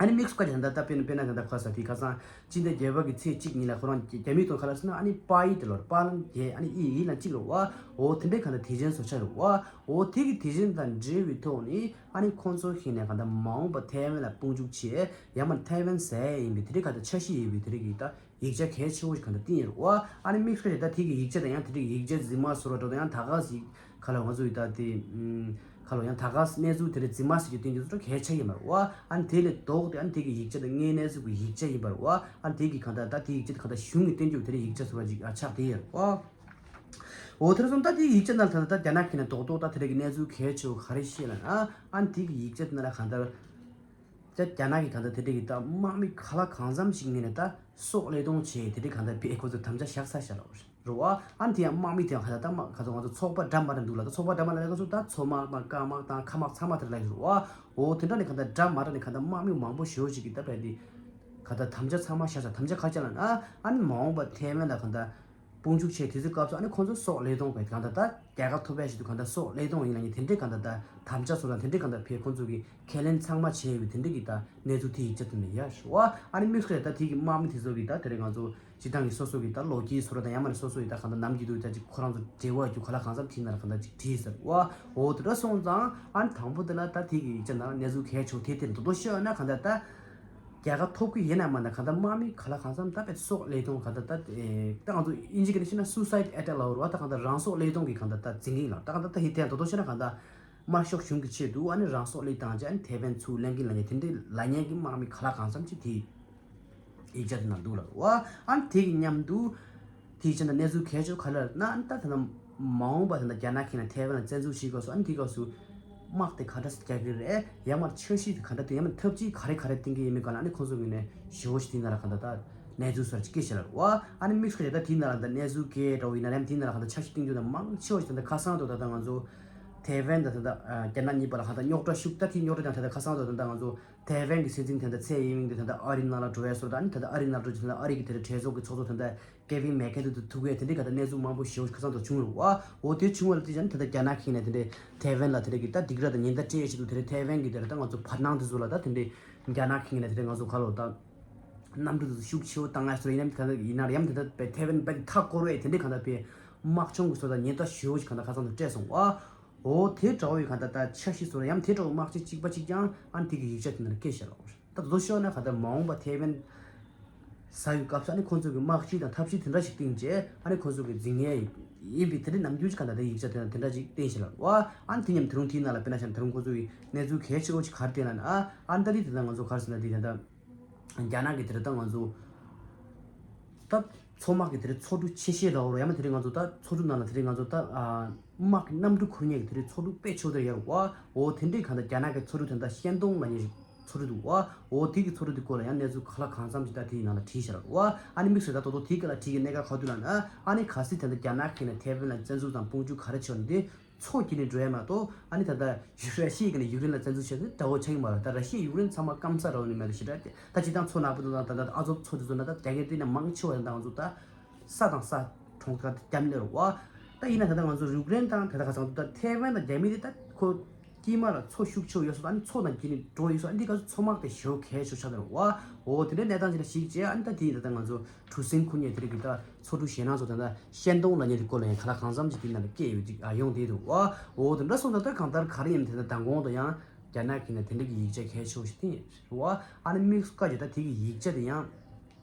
ཨ་ནི་དམིགས་སུ་བཀར་ད་ད་དཔེར་ན་དཔེར་ན་ད་ད་ཁ་ས་དེ་ཁ་སང་སྤྱི་ཟླ་བརྒྱད་པ་གི་ཚེས་གཅིག་ཉིན་ལ་ཁོ་རང་རྒྱ་མིའི་ཐོག་ཁ་ལ་སོང་ན་ཨ་ནི་པ་ཡི་དེ་ལོར་པ་ལང་རྒྱལ་ཨ་ནི་ཨི་ཡི་ལ་གཅིག་ལོ་བ། འོ་དེ་འདྲའི་གང་ལྟར་དུས་ཆེན་སོགས་ཆགས་ཡོད་བ། འོ་དེ་གི་དུས་ཆེན་དང་འབྲེལ་བའི་ཐོག་ནས་ཨ་ནི་ཁོང་ཚོ་ཞིག་ནས་གང་ལྟར་མ་འོངས་པ་ཐའེ་ཝན་ལ་དཔུང་འཇུག་བྱེད་ཡང་མིན་ཐའེ་ཝན་ཟེར་ཡིན་པའི་དེ་རིང་གང་ལྟར་འཆར་གཞི་ཡོད་པའི་དེ་རིང་གི་ད་ཡིག་ཆ་གལ་ཆེ་བོ་ཞིག་གང་ལྟར་བཏིང་ཡོད་རེད་བ། ཨ་ནི་དམིགས་བསལ་ད་དེ་གི་ཡིག་ཆ་དང་ཡང་དེ་རིང་ཡིག་ཆ་རྫུན་མ་བཟོ་ར་འགྲོ་དང་ཡང་ད་ག་ཟིག་ག་ལ་ང་ཚོ་ཡི་ད་དེ་ཁ་ལོ་ཡང་ད་ག་གནས་ཚུལ་དེ་རིང་རྫུན་མ་ཟེར་གྱི་བཏིང་རྒྱུ་ཚོ་གལ་ཆེ་ཡིན་པ་རེད་བ། ཨ་ནི་དེ་ལས་ལྡོག་སྟེ་ཨ་ནི་དེ་གི་ཡིག་ཆ་དང་དངོས་གནས་ཚུལ་གྱི་ཡིག་ཆ་ཡིན་པ་རེད་བ། ཨ་ནི་དེ་གི་གང་ལྟར་ད་དེ་ཡིག་ཆ་དེ་གང་ལྟར་གཞུང་གི་བཏིང་རྒྱུ་དེ་རིང་ཡིག་ཆ་བཟོ་བ་ཅིག་ཨ་ཆགས་བསྡད་ཡོད་རེད་བ། འོ་དེར་སོང་ད་དེའི་ཡིག་ཆ་ནང་ད་ལྟ་རྒྱ་ནག་གི་ནས་རྡོག་རྡོག་ད་དེ་རིང་གི་གནས་ཚུལ་གལ་ཆེ་བོ་ག་རེ་བཤད་ལ་ན། ཨ་ནི་དེ་གི་ཡིག་ཆ་དེ་ནང་ལ་གང་ལྟར་ད་རྒྱ་ནག་གི་གང་ལྟར་དེ་འདྲ་གི་ད་དམག་མི་ག་ལ་གང་འཚམ་ཞིག་ངོས་ནས་ད་སྲོག་བློས་གཏོང་བྱས་དེ་འདྲ་གང་ལྟར་བེད་ཁོ་ཚོས་དམ་བཅའ་བཞག་ས་བཞག་ལ་རེད་བ། ཨ་ནི་དེ་ཡང་དམག་མི་དེ་ཡང་གང་ལྟར་ད་དམག་ག་ཚོད་ང་ཚོ་ཚོགས་པ་འདྲ་མ་འདྲ་འདུག་ལ། ད་ཚོགས་པ་འདྲ་མ་འདྲ་ལ་ག་ཚོད་ད་མཚོ་དམག་དང་སྐར་དམག་དང་མཁའ་དམག་ཚང་མ་དེ་ལ་ཡོད་རེད་བ། འོ་དེ་འདྲ་ནས་གང་ལྟར་འདྲ་མ་འདྲ་ནས་གང་ལྟར་དམག་མི་མང་པོ་ཞེ་པོ་ཞིག་གིས་ད་བས་འདི་གང་ལྟར་དམ་བཅའ་ཚང་མ་བཞག་ས་དམ་བཅའ་ག་རེ་བྱས་ལ་ན། ཨ་ནི་མ་འོངས་པ་ཐའེ་ཝན་ལ་གང་ལྟར་དཔུང་འཇུག་བྱས་དུས་ཚོད་སྐབས་སུ་ཨ་ནི་ཁོང་ཚོ་སྲོག་བློས་གཏོང་བས་གང་ལྟར་ད་རྒྱལ་ཁ་ཐོབ་པའི་ཆེད་དུ་གང་ལྟར་སྲོག་བློས་གཏོང་ཡིན་ལ་ནི་དེ་འདྲའི་གང་ལྟར་ད་དམ་བཅའ་སོགས་དང་དེ་འདྲའི་གང་ལྟར་བས་ཁོང་ཚོ་གི་ཁས་ལེན་ཚང་མ་བྱས་ཡོད་པའི་དེ་འདྲའི་གི་ད་གནས་ཚུལ་དེ་ཡིག་ཆ་དེ་ནས་ཡར་ཞུ་བ། ཨ་ནི་དམིགས་བསལ་ད་དེ་གི་དམག་མི་དེ་ཚོ་གི་ད་དེ་རིང་ང་ཚོ་སྤྱི་བཏང་གི་སོ་སོ་གི་ད་ལོ་རྒྱུས་བཟོ་འདྲ་དང་ཡང་མ་ནི་སོ་སོ་ཡི་ད་གང་ལྟར་ནམ་རྒྱུན་དུ་ད་ཅིག་ཁོ་རང་ཚོ་འབྲེལ་བ་རྒྱུ་ག་ལ་གང་འཚམ་དེའི་ནང་ལ་གང་ལྟར་ཅིག་བྲིས་ཟེར་བ། འོ་དེ་འདྲ་སོང་ཙང་ཨ་ནི་དང་པོ་དེ་ལ་ད་དེ་གི་ཡིག་ཆ་ནང་གནས་ཚུལ་གལ་ཆེ་བོ་དེ་དེ་མདོར་བསྡུས་ཤོད་ན་གང་ལྟར་ད། རྒྱལ་ཁ་ཐོབ་ཀྱི་ཡིན་ན་མ་ན་གང་ལྟར་དམག་མི་ག་ལ་གང་འཚམ་ད་དཔེ་སྲོག་བློས་གཏོང་གང་ལྟར་ད་ཨེ་ད་ང་ཚོ་དབྱིན་ཇི་སྐད་ནས་བཤད་ན་སུའུ་སའིཌ་ཨེ་ཊེག་ལབ་རེད་བ། ད་གང་ལྟར་རང་སྲོག་བློས་གཏོང་གི་གང་ལྟར་ད་འཛིང་གི་ལ་ད་གང་ལྟར་ད་ཧི་དེ་ཡང་དོ་དོ་བཤད་ན་གང་ལྟར་དམར་ཤོག་གཞུང་གི་ཆེད་དུ་ཨ་ནི་རང་སྲོག་བློས་བཏང་བྱས་ཨ་ནི་ཐའེ་ཝན་ཚུར་ལེན་གི་ལ་ཉེ་དེ་འདྲའི་ལ་ཉེ་གི་དམག་མི་ག་ལ་གང་འཚམ་ཅིག་དེ་ཡིག་ཆ་དེ་ནང་འདུག་ལ་རེད་བ། ཨ་ནི་དེ་གི་མཉམ་དུ། དེའི་ཕྱིར་ན་གནས་ཚུལ་གལ་ཆེ་ག་རེ་ལབ་ན། ཨ་ནི་ད་ད་ལྟ་མ་འོངས་པ་ད་ལྟ་རྒྱ་ནག་གིས་ན་ཐའེ་ཝན་ལ་བཙན་འཛུལ་བྱེད་སྐབས་སུ་ཨ་ནི་དེའི་སྐབས་སུ་དམག་དེ་ག་འདྲ་སེ་རྒྱག་གི་རེད། ཡང་མར་འཆར་གཞི་དེ་ག་འདྲ་དེ་ཡང་མར་ཐབས་ཇུས་ག་རེ་ག་རེ་བཏིང་གི་ཡིན་མིན་སྒང་ལ་ཨ་ནི་ཁོང་ཚོ་ངོས་ནས་ཞེ་པོ་ཞིག་དེའི་ནང་ལ་ག་འདྲ་ད་གནས་ཚུལ་སོགས་ཅིག་སྐད་ཆ་ལབ་རེད་བ། ཨ་ནི་དམིགས་སུ་ད་དེའི་ནང་ལ་ད་གནས་ཚུལ་སྐད་འདྲ་བོ་ཡིན་ན་ཡང་དེའི་ནང་ལ་ག་འདྲ་འཆར་གཞི་བཏིང་རྒྱུ་ད་མང་ཆེ་བ་ཞིག་ད་ལྟ་ཁ་སང་དུ་ད་ལྟ་ང་ཚོ་ཐའེ་ཝན་ད་ད་ལྟ་རྒྱ་ནག་གཉིས་བར་ལ་ག་འདྲ་རྙོག་དྲ་ཤུགས་ད་དེའི་རྙོག་དྲ་ཀྱང་ད་ལྟ་ཁ་སང་དུ་ད་ལྟ་ང་ཚོ། ཐའེ་ཝན་གྱི་སྲིད་འཛིན་དེ་འདྲ་ཚེ་ཡིན་མིན་དེ་ད་ལྟ་ཨ་རིའི་ནང་ལ་འགྲོ་བའི་བཟོ་འདྲ། ཨ་ནི་ད་ལྟ་ཨ་རིའི་ནང་འགྲོ་རྒྱུ་དེ་འདྲ་ཨ་རི་གི་དེ་འདྲ་གྲོས་ཚོགས་ཀྱི་ཚོགས་གཙོ་དེ་འདྲ་ཀེ་ཝིན་མེག་ཁེ་དེ་ཐུག་གི་དེ་འདྲའི་ག་ད་གནས་ཚུལ་མང་པོ་ཞེ་པོ་ཁ་སང་དུ་བྱུང་རུང་བ། འོ་དེ་བྱུང་བ་ལ་དེ་བཞིན་ད་ལྟ་རྒྱ་ནག་གིས་ནས་དེ་འདྲའི་ཐའེ་ཝན་ལ་དེ་འདྲའི་གི་ད་སྡིགས་ར་དང་ཉེན་བརྡ་སྤྲད་ཡས་ཆེད་དུ་དེ་འདྲའི་ཐའེ་ཝན་གྱི་དེ་འདྲ་ད་ང་ཚོ་བར་སྣང་དེ་ཚོ་ལ་ད་དེ་འདྲའི་རྒྱ་ནག་གིས་ནས་དེ་འདྲའི་ང་ཚོ་ག་ལོ་ད་གནམ་གྲུ་དེ་ཚོ་ཤུགས་ཆེ་བོ་བཏང་ཡས་ཚོ་ཡིན་ནམ་ག་ད་ཡིན་ན་ཡང་དེ་འདྲ་ཐའེ་ཝན་པའི་མཐའ་བསྐོར་བའི་དེ་འདྲའི་ག་ད་པའི་དམག་སྦྱོང་གི་བཟོ་འདྲ་ཉེན་བརྡ་ཞེ་པོ་ཞིག་ག་ད་ཁ་སང་དུ་སྤྲད་སོང་བ། འོ་དེ་འདྲ་བོ་ཡི་གང་ལྟར་ད་འཆར་གཞི་བཟོ་ཡམ་དེ་འདྲ་བོ་དམག་སྤྱི་གཅིག་པ་གཅིག་རྐྱང་ཨ་ནི་དེ་གི་ཡིག་ཆ་དེ་འདྲ་སྐད་བཤད་ལ། ད་དུ་ཤོད་ན་གང་ལྟར་མ་འོངས་པ་ཐའེ་ཝན་ ཟ་ཡི་སྐབས་སུ་ཨ་ནི་ཁོང་ཚོ་གི་དམག་སྤྱི་དང་ཐབས་ཤེས་དེ་འདྲ་ཞིག་བཏིང་རྗེས་ཨ་ནི་ཁོང་ཚོ་གི་འཛིང་ཡས་ཡིན་པའི་དེ་འདྲའི་ནམ་རྒྱུན་ཞིག་ག་ད་ལྟའི་ཡིག་ཆ་དེ་དང་དེ་འདྲ་ཞིག་བསྟན་ཞིག་ལ་བ། ཨ་ནི་དེ་མཉམ་དེ་རུང་དེའི་ནང་ལ་དཔེར་ན་ཆ་དེ་རུང་ཁོང་ཚོ་གི་གནས་ཚུལ་གལ་ཆེ་བོ་ཞིག་ག་རེ་བསྟན་ལ་ན། ཨ་ནི་ད་དེ་དེ་དང་ང་ཚོ་ག་རེ་ཟེར་ན་དེ་དེ་ད་རྒྱ་ནག་གི་དེ་རེད་ད་ང་ཚོ་ད་མཚོ་དམག་གི་དེ་རེད་མཚོ་གྲུ་ཆེ་ཤོས་ལ་འོ་རོ་ཡང་མ་དེ་རེད་ང་ཚོ་ད་མཚོ་གྲུ་ནང་ལ་དེ་རེད་ང་ཚོ་ད་ཨ་དམག་གི་གནམ་གྲུ་འཁུར་མཁན་གི་དེ་རེད་མཚོ་གྲུ་དཔེ་ཆེ་བོ་དེ་ཡོད་རེད་བ། འོ་དེ་འདྲའི་གང་ལྟར་རྒྱ་ནག་གི་མཚོ་གྲུ་དེ་འདྲ་ཤན་ཏུང་ལ་ཉེ་ཞིག་མཚོ་གྲུ་འདུག་བ། འོ་དེ་གི་མཚོ་གྲུ་དེ་སྐོར་ལ་ཡང་གནས་ཚུལ་ག་ལ་གང་འཚམ་ཞིག་ད་དེའི་ནང་ལ་བྲིས་བཞག་རེད་བ། ཨ་ནི་དམིགས་བསལ་ད་དོ་དོ་དེ་ག་ལ་བྲིས་ཀྱི་གནད་འགག་ག་དུས་ལ་ན་ཨ་ནི་གལ་སྲིད་ད་ལྟ་རྒྱ་ནག་གིས་ནས་ཐའེ་ཝན་ལ་བཙན་འཛུལ་དང་དཔུང་འཇུག་ག་རེ་བྱས་ནས་དེ། མཚོ་སྐྱིད་ནས་འགྲོ་ཡ་མ་གཏོགས་ཨ་ནི་ད་ལྟ་ར་ཤི་ཡའི་གི་ནས་ཡུཀ་རེན་ལ་བཙན་འཛུལ་བྱས་ཏེ་དགྲ་བོ་ཆགས་ཀྱི་མ་རེད། ད་ར་ཤི་ཡ་ཡུཀ་རེན་ཚང་མ་སྐམ་ས་ར་བ་ནི་མེད་ལ་ཞེ་དྲག་ད་སྤྱི་བཏང་མཚོ་ནག་པོ་དང་ད་ལྟ་ཨ་ཛོབ་མཚོ་དེ་ཚོ་ན་ད་རྒྱ་གར་དེ་ནས་མང་ཆེ་བ་ད་ང་ཚོ་ད་ས་དང་ས་གྲོང་ཁྱེར་དེ་རྒྱ་མི་ལ་རུ་བ། ད་ཡིན་ན་ད་ལྟ་ང་ཚོ་ཡུཀ་རེན་དང་ད་ལྟ་ཁ་སང་ད་ཐའེ་ཝན་དང་རྒྱ་མི་དེ་ད་ཁོ་དཀྱིལ་མ་ལ་མཚོ་ཤུགས་ཆེ་བ་ཡོད་སོང་ཨ་ནི་མཚོ་དང་དཀྱིལ་ནས་འགྲོ་ཡོད་སོང་ཨ་ནི་འདི་ག་ཚོད་མཚོ་དམག་དེ་ཞེ་བོ་གལ་ཆེ་ཆགས་ནས་རུ་བ། འོ་དེ་འདྲའི་གནས་སྟངས་ཅིག་ལ་གཞིགས་བྱས་ཨ་ནི་ད་དེ་ཡིན་ད་ལྟ་ང་ཚོ། གྲུ་གཟིངས་འཁུར་མཁན་དེ་རིགས་ཀྱི་ད་མཚོ་གྲུ་ཞེད་སྣང་ཚོ་ད་ལྟ་ཤན་ཏུང་ལ་ཉེ་དུ་སྐོར་ལ་ཡང་ག་ལ་གང་འཚམ་ཅིག་དེ་ནང་ལ་སྐད་ཡོད་ཅིག་ཨ་ཡོང་བསྡད་འདུག་བ། འོ་དེ་འདྲ་སོང་ད་ལྟ་གང་ལྟར་ག་རེ་ཡིན་དེ་ད་མདང་དགོང་དུ་ཡང་རྒྱ་ནག་གི་ནས་དེ་འདྲ་གི་ཡིག་ཆ་གལ་ཆེ་བོ་ཞིག་བསྟན་ཡོད་རེད་བ། ཨ་ནི་དམིགས་སུ་བཀར་གྱི་ད་དེ་གི་ཡིག་ཆ་དེ་ཡང་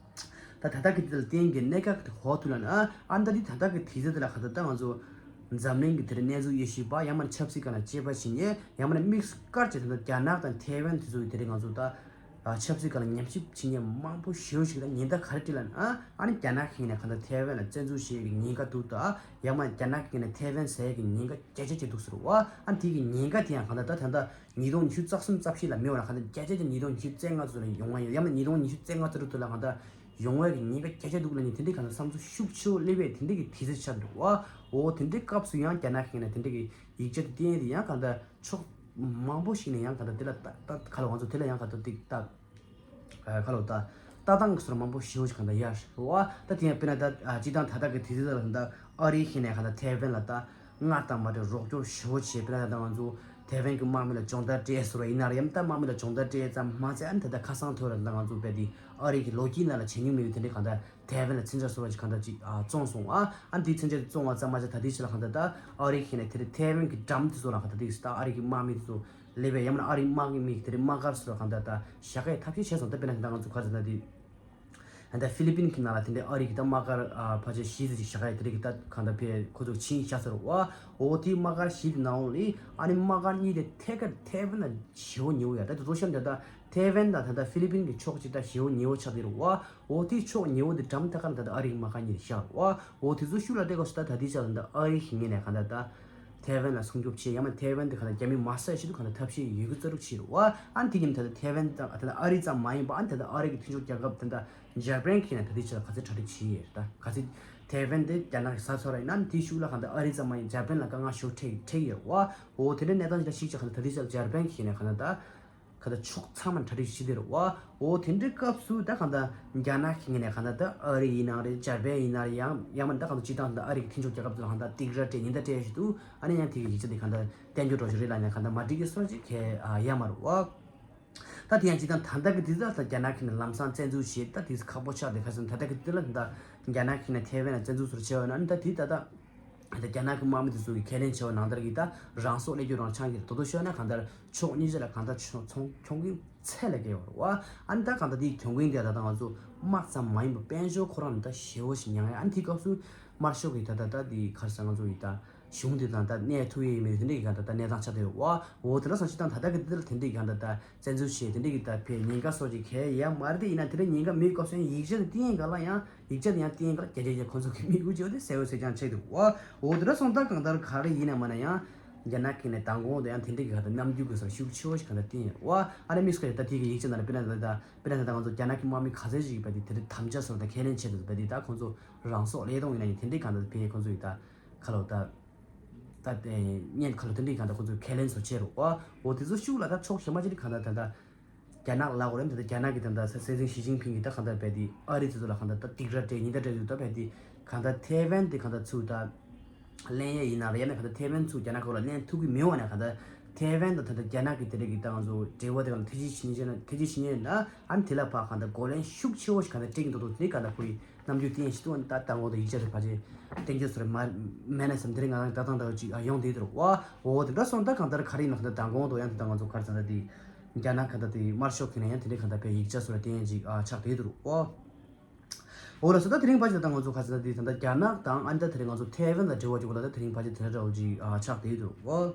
ད་ད་ལྟ་གི་དེ་ལ་བསྟན་གྱི་གནད་འགག་དེ་གོ་ཐུབ་ལ་ན་ཨ་ནི་ད་དེ་ད་ལྟ་གི་དུས་ཚོད་དེ་ལ་ག་ད་ལྟ་ང་ཚོ་འཛམ་གླིང་གི་དེ་རིང་གནས་ཚུལ་དབྱེ་ཞིབ་པ་ཡང་མིན་ཆབ་སྲིད་སྒང་ལ་དཔྱད་པ་བྱེད་མཁན་ཡང་མིན་དམིགས་སུ་བཀར་གྱི་ད་ལྟ་རྒྱ་ནག་དང་ཐའེ་ཝན་དེ་ཚོ་གི་དེ་རིང་ང་ཚོ་ད། ཆབ་སྲིད་སྒང་ལ་ཉམས་ཞིབ་བྱེད་མཁན་མང་པོ་ཞེ་པོ་ཞིག་ལ་ཉེན་བརྡ་ག་རེ་སྤྲད་ལ་ཨ་ཨ་ནི་རྒྱ་ནག་གིས་ནས་གང་ལྟར་ཐའེ་ཝན་ལ་བཙན་འཛུལ་བྱེད་ཀྱི་ཉེན་ཁ་འདུག་ད་ཡང་མ་རྒྱ་ནག་གིས་ནས་ཐའེ་ཝན་ཟ་ཡ་གི་ཉེན་ཁ་བརྒྱ་ཆ་བརྒྱ་འདུག་ཟེར་བ། ཨ་དེ་གི་ཉེན་ཁ་དེ་ཡང་གང་ལྟར་ད་ད་ལྟ་ཉིས་སྟོང་ཉི་ཤུ་རྩ་གསུམ་རྩ་བཞི་ལ་མེད་པ་ལ་གང་ལྟར་བརྒྱ་ཆ་བརྒྱ་ཉིས་སྟོང་ཉི་ཤུ་རྩ་ལྔ་ཚོ་ལ་ཡོང་བ་ཡོད་ཡང་མ་ཉིས་སྟོང་ཉི་ཤུ་རྩ་ལྔ་ཚོ་ལ་གང་ལྟར་ཡོང་བའི་གི་ཉེན་ཁ་བརྒྱ་ཆ་འདུག་ལ་ནི་དེ་འདྲའི་གང་ལྟར་བསམ་ཚུལ་ཤུགས་ཆེ་བོ་སླེབས་པའི་དེ་འདྲའི་གི་དུས་ཚོད་ཆགས་འདུག་བ། འོ་དེ་འདྲའི་སྐབས་སུ་ཡང་རྒྱ་ནག་གིས་ནས་དེ་འདྲའི་གི་ཡིག་ཆ་དེ་བསྟན་ཡས་དེ་ཡང་གང་ལྟར་ཕྱོགས་མང་པོ་ཞིག་ནས་ཡང་ག་ད་དེ་ལ་ལྟ་ལྟ་ག་ལ་ང་ཚོ་དེ་ལ་ཡང་ག་ད་ཏིག་ལྟ་ག་ལ་ལྟ་ལྟ་སྟངས་ཀྱི་སོར་མང་པོ་ཞེ་པོ་ཞིག་ག་ད་ཡར་རོ་ཨ་ད་དེ་ཡང་དཔེར་ན་ད་ཨ་སྤྱི་བཏང་ད་ལྟ་གི་དུས་ཚོད་ལ་ད་ཨ་རི་ཤི་ནས་ག་ད་ཐའེ་ཝན་ལ་ད་སྔར་དང་མ་འདྲ་རོགས་སྐྱོར་ཞེ་པོ་བྱས་དཔེར་ན་ད་ང་ཚོ་ཐའེ་ཝན་གྱི་དམག་མི་ལ་སྦྱོང་བརྡར་སྤྲད་སོ་ར་ཡིན་ན་ར་ཡང་ད་དམག་མི་ལ་སྦྱོང་བརྡར་སྤྲད་ཙམ་མ་ཚད་ཨ་ད་ད་ཁ་སང་ཐོས་ར་ད་ང་ཚོ་བས་དེ་ཨ་རི་གི་ལོ་རྒྱུས་ནང་ལ་བྱེད་མྱོང་མེད་པའི་དེ་འདྲའི་ག་ད་ཐའེ་ཝན་ལ་མཚོན་ཆ་བཟོ་བ་ཅིག་གང་འདྲ་ཅིག་ཨ་བཙོང་སོང་ཨ། ཨ་འདིའི་མཚོན་ཆ་དེ་བཙོང་བ་ཙམ་མ་ཟད་ད་དེའི་ཕྱི་ལ་གང་འདྲ་ད་ཨ་རི་གིས་ནས་དེ་རིང་ཐའེ་ཝན་གྱི་འགྲམ་དེ་ཚོ་ལ་གང་འདྲ་དེ་ད་ཨ་རི་གི་དམག་མི་དེ་ཚོ་སླེབས་པའི་ཡང་ན་ཨ་རི་དམག་མི་དེ་རིང་དམག་སྒར་ཚོ་ལ་གང་འདྲ་ད་བཞག་གི་ཐབས་ཤེས་བྱས་སོང་ད། དཔེར་ན་ད་ང་ཚོ་ག་ཚོད་ད་དེ་ད་ཧྥི་ལི་པིན་གྱི་ནང་ལ་དེ་འདྲའི་ཨ་རི་གི་ད་དམག་སྒར་ཕལ་ཆེར་བཞི་ཙམ་ཅིག་བཞག་གི་དེ་རིང་གི་ད་གང་འདྲ་བས་ཁོ་ཚོ་ཕྱིན་བཞག་ཚར་བ། འོ་དེའི་དམག་སྒར་བཞི་དེ་ནང་ལ་ཨ་ནི་དམག་སྒར་གཉིས་དེ་ཐད་ཀར་ཐའེ་ཝན་ལ་ཞེ་པོ་ཉེ་བོ་ཡ་ད་དེ་ཚོ་བཤད་ན་ད་ཐའེ་ཝན་དང་ད་ལྟ་ཧྥི་ལི་པིན་གྱི་ཕྱོགས་གཅིག་ད་ཞེ་པོ་ཉེ་བོ་ཆགས་བསྡད་རེད་བ། འོ་དེའི་ཕྱོགས་ཉེ་བོ་དེ་འགྲམ་ཐད་ཀར་ད་ལྟ་ཨ་རི་གི་དམག་སྒར་གཉིས་ཤར་བ། འོ་དེ་ཚོ་ཤུགས་ལ་བལྟས་སྐབས་སུ་ད་ད་ལྟའི་ཆར་ད་ལྟ་ཨ་རི་གི་ངོས་ནས་གང་ལྟར་ད་ཐའེ་ཝན་ལ་སྲུང་སྐྱོབ་བྱེད་ཡང་མ་ཐའེ་ཝན་དེ་གང་ལྟར་རྒྱ་མི་མ་ཟ་ཡ་ཆེད་དུ་གང་ལྟར་ཐབས་ཤེས་ཡོད་རྒུ་རྩལ་སྤྲུགས་བྱས་རེད་བ། ཨ་ནི་དེ་ཉིན་ད་ལྟ་ཐའེ་ཝན་དང་ད་ལྟ་ཨ་རི་ཙམ་མ་ཡིན་པ་ཨ་ནི་ད་ལྟ་ཨ་རི་གི་མཐུན་ཕྱོགས་རྒྱལ་ཁབ་ད་ལྟ་འཇར་པན་གྱིས་ནས་ད་ལྟའི་ཆར་ག་ཚོད་གྲ་སྒྲིག་བྱས་ཡོད་རེད། ད་ག་ཚོད་ཐའེ་ཝན་དེ་རྒྱ་ནག་གིས་ཟ་ཚར་བ་ཡིན་ན་ཨ་ནི་དེའི་ཤུགས་ལ་གང་ལྟར་ཨ་རི་ཙམ་མ་ཡིན་འཇར་པན་ལ་དཀའ་ངལ་ཞེ་པོ་འཕྲད་འཕྲད་ཡོད་རེད་བ། འོ་དེ་འདྲའི་གནས་སྟངས་ཅིག་ལ་གཞིགས་བྱས་གང་ལྟར་ད་ལྟའི་ཆར་འཇར་པན་གྱིས་ནས་གང་ལྟར་ད། ག་ད་ཕྱོགས་ཚང་མ་གྲ་སྒྲིག་བྱེད་དེ་རེད་བ། འོ་དེ་འདྲའི་སྐབས་སུ་ད་གང་ལྟར་རྒྱ་ནག་གི་ངོས་ནས་གང་ལྟར་ད་ཨ་རི་ཡིན་ན་རེད་འཇར་པན་ཡིན་ན་རེད་ཡང་ཡང་མིན་ད་གང་ལྟར་སྤྱི་བཏང་ད་ཨ་རི་གི་མཐུན་ཕྱོགས་རྒྱལ་ཁབ་ཚོ་ལ་གང་ལྟར་སྡིགས་ར་སྤྲད་ཉེན་བརྡ་སྤྲད་བཞིན་འདུག་ཨ་ནི་ཡང་དེ་གི་ཡིག་ཆ་དེ་གང་ལྟར་བསྟན་རྒྱུ་འགྲོ་བཞིན་རེད་ལ་ནས་གང་ལྟར་མ་འགྲིག་གི་སོ་ཅིག་གལ་ཡ་མ་རེད་བ། ད་དེ་ཡང་སྤྱི་བཏང་ད་ལྟ་གི་དུས་ཚོད་ལ་རྒྱ་ནག་གི་ནས་ལམ་སང་བཙན་འཛུལ་བྱས་ད་དེ་ཁག་པོ་ཆགས་ཏེ་ཁ་སང་ད་ལྟ་གི་དུས་ལ་ད་རྒྱ་ནག་གི་ནས་ཐའེ་ཝན་ལ་བཙན་འཛུལ་ཟུར་བྱས་པ་ན་ད་དེ་ད་ལྟ། ད་རྒྱ་ནག་གི་དམག་མི་དེ་ཚོ་གིས་ཁས་ལེན་བྱས་པ་ནང་ལྟར་གྱི་ད་རང་སྲོག་བློས་བཀལ་རང་འཆང་གི་རེད། དོ་དོ་ཤོད་ན་གང་ལྟར་ཕྱོགས་གཉིས་ཆ་ལ་གང་ལྟར་ཆོ་ཚོང་གྱོང་གུན་ཚད་ལས་བརྒལ་བ་རེད་བ། ཨ་ནི་ད་གང་ལྟར་དེའི་གྱོང་གུན་དེ་ད་ལྟ་ང་ཚོ་དམག་ཙམ་མ་ཡིན་པར་དཔལ་འབྱོར་ཁོ་རང་ནི་ད་ཞེ་བོ་ཞིག་མྱངས་ཡ། ཨ་ནི་དེའི་སྐབས་སུ་དམར་ཤོག་གིས་ད་ད་ད་དེ་ག་རེ་ཟེར་ང་ཚོ་ཡི་ད་གཞུང་དེ་དང་ད་གནས་ཐུབ་ཡས་ཡིན་མིན་དེ་འདྲའི་གི་གང་ལྟར་ད་གནས་སྟངས་ཆགས་བསྡད་ཡོད་བ། འོ་དེ་འདྲ་སོང་ཅི་དང་ད་ལྟ་གི་དེ་ལ་དེ་འདྲའི་གི་གང་ལྟར་ད། བཙན་འཛུལ་བྱས་དེ་འདྲ་གི་ད་ཕའི་ཉེན་ཁ་སོགས་ཀྱི་གལ་ཡང་མ་རེད་དེ་ཡིན་ན་དེ་འདྲ་ཉེན་ཁ་མེད་སྐབས་སུ་ཡང་ཡིག་ཆ་དེ་བསྟན་ག་ལ་ཡང་ཡིག་ཆ་དེ་ཡང་བསྟན་ག་ལ་རྒྱ་རྒྱ་རྒྱ་ཁོང་ཚོ་གི་མི་དགོས་ཅེས་དེ་གསལ་བོ་གསལ་རྐྱང་ཆགས་འདུག་བ། འོ་དེ་འདྲ་སོང་ད་གང་ལྟར་ག་རེ་ཡིན་ན་མ་ན་ཡང་རྒྱ་ནག་གི་ནས་མདང་དགོང་དུ་ཡང་དེ་འདྲ་གི་ག་ད་རྣམ་འགྱུར་གི་སར་ཤུགས་ཆེ་བོ་ཞིག་གང་ལྟར་བསྟན་ཡོད་བ། ཨ་ནི་དམིགས་སུ་བཀར་ད་དེ་གི་ཡིག་ཆ་ནང་ལ་དཔེར་ན་ད་ད་དཔེར་ན་ད་ང་ཚོ་རྒྱ་ནག་གི་དམག་མི་ག་ཚད་ཅིག་གི་བ་དེ་དེ་འདྲ་དམ་བཅའ་སོར་ད་ཁས་ལེན་བྱས་འདུག་བ་དེ་ད་ཁོང་ཚོ་རང་སྲོག་བློས་གཏོང་ཡིན་ན་ཡང་དེ་འདྲ་གང་ལྟར་ཕའི་ཁོང་ཚོ་ཡི་ད་ག་ལོ་ད། ད་དེ་བརྙན་ཁ་ལོ་དེ་འདྲའི་གང་ལྟར་ཁོ་ཚོས་ཁས་ལེན་ཚོ་བྱས་རོགས། འོ་དེ་ཚོ་ཤུགས་ལ་ད་ཕྱོགས་གཞན་པ་ཅིག་གང་ལྟར་ད་ལྟ་རྒྱ་ནག་ལ་གོ་རེད། ད་ལྟ་རྒྱ་ནག་གི་ད་ལྟ་སྲིད་འཛིན་ཞི་ཅིན་ཕིང་གིས་ད་གང་ལྟར་བས་དེ་ཨ་རི་དེ་ཚོ་ལ་གང་ལྟར་ད་ཏིག་ར་སྤྲད་ཉིན་ད་སྤྲད་དུས་ད་བས་དེ་གང་ལྟར་ཐའེ་ཝན་དེ་གང་ལྟར་ཚུར་ད་ལེན་ཡས་ཡིན་ན་རེད། ཡང་ན་གང་ལྟར་ཐའེ་ཝན་ཚུར་རྒྱ་ནག་གོ་ལ་ལེན་ཐུབ་ཀྱི་མེད་བ་ན་གང་ལྟར་ཐའེ་ཝན་དང་ད་ལྟ་རྒྱ་ནག་གི་དེ་རིགས་ཀྱི་ད་ང་ཚོ་འབྲེལ་བ་དེ་གང་ལྟར་ཐེ་ཇི་ཆི་ཉིན་ཆེ་ན་ཐེ་ཇི་ཆི་ཉིན་ན་ཨ་ནི་དེ་ལ་ཕ་གང་ལྟར་གོ་ལེན་ཤུགས་ཆེ་བོ་ཞིག་གང་ལྟར་སྤྲད་ཀྱི་འདུག་དེ་གང་ལྟར་ཁོ་ཡི་རྣམ་འགྱུར་བསྟན་ཞིག་ཏུ་ད་ལྟ་འོག་ཏུ་ཡིག་ཆ་དེ་ཕལ་ཆེར་བསྟན་རྒྱུ་ཚོར་མ་མེད་ན་བསམ་དེ་རིང་ང་རང་ལྟ་སྟངས་འདྲ་བོ་ཅིག་ཡོང་བསྡད་འདུག་བ། འོ་དེ་འདྲ་སོང་ད་གང་ལྟར་ག་རེ་ཡིན་ན་གང་ལྟར་མདང་དགོང་དུ་ཡང་དེ་ལྟ་ང་ཚོ་ག་རེ་ཟེར་ན་དེ་རྒྱ་ནག་གང་ལྟར་དེ་དམར་ཤོག་གི་ནས་ཡང་དེ་འདྲའི་གང་ལྟར་བའི་ཡིག་ཆ་ཚོར་བསྟན་ཅིག་ཆགས་བསྡད་འདུག་བ། འོ་ལགས་སོ། ད་དེ་རིང་ཕལ་ཆེར་ད་ང་ཚོ་ཁ་སང་དེ་ད་ལྟ་རྒྱ་ནག་དང་ཨ་ནི་ད་དེ་རིང་ང་ཚོ་ཐའེ་ཝན་དང་འབྲེལ་བ་ཅིག་ལ་ད་དེ་རིང་ཕལ་ཆེར་དེ་འདྲ་འདྲ་བོ་ཅིག་ཨ་ཆགས་བསྡད་ཡོད་འདུག་འོ།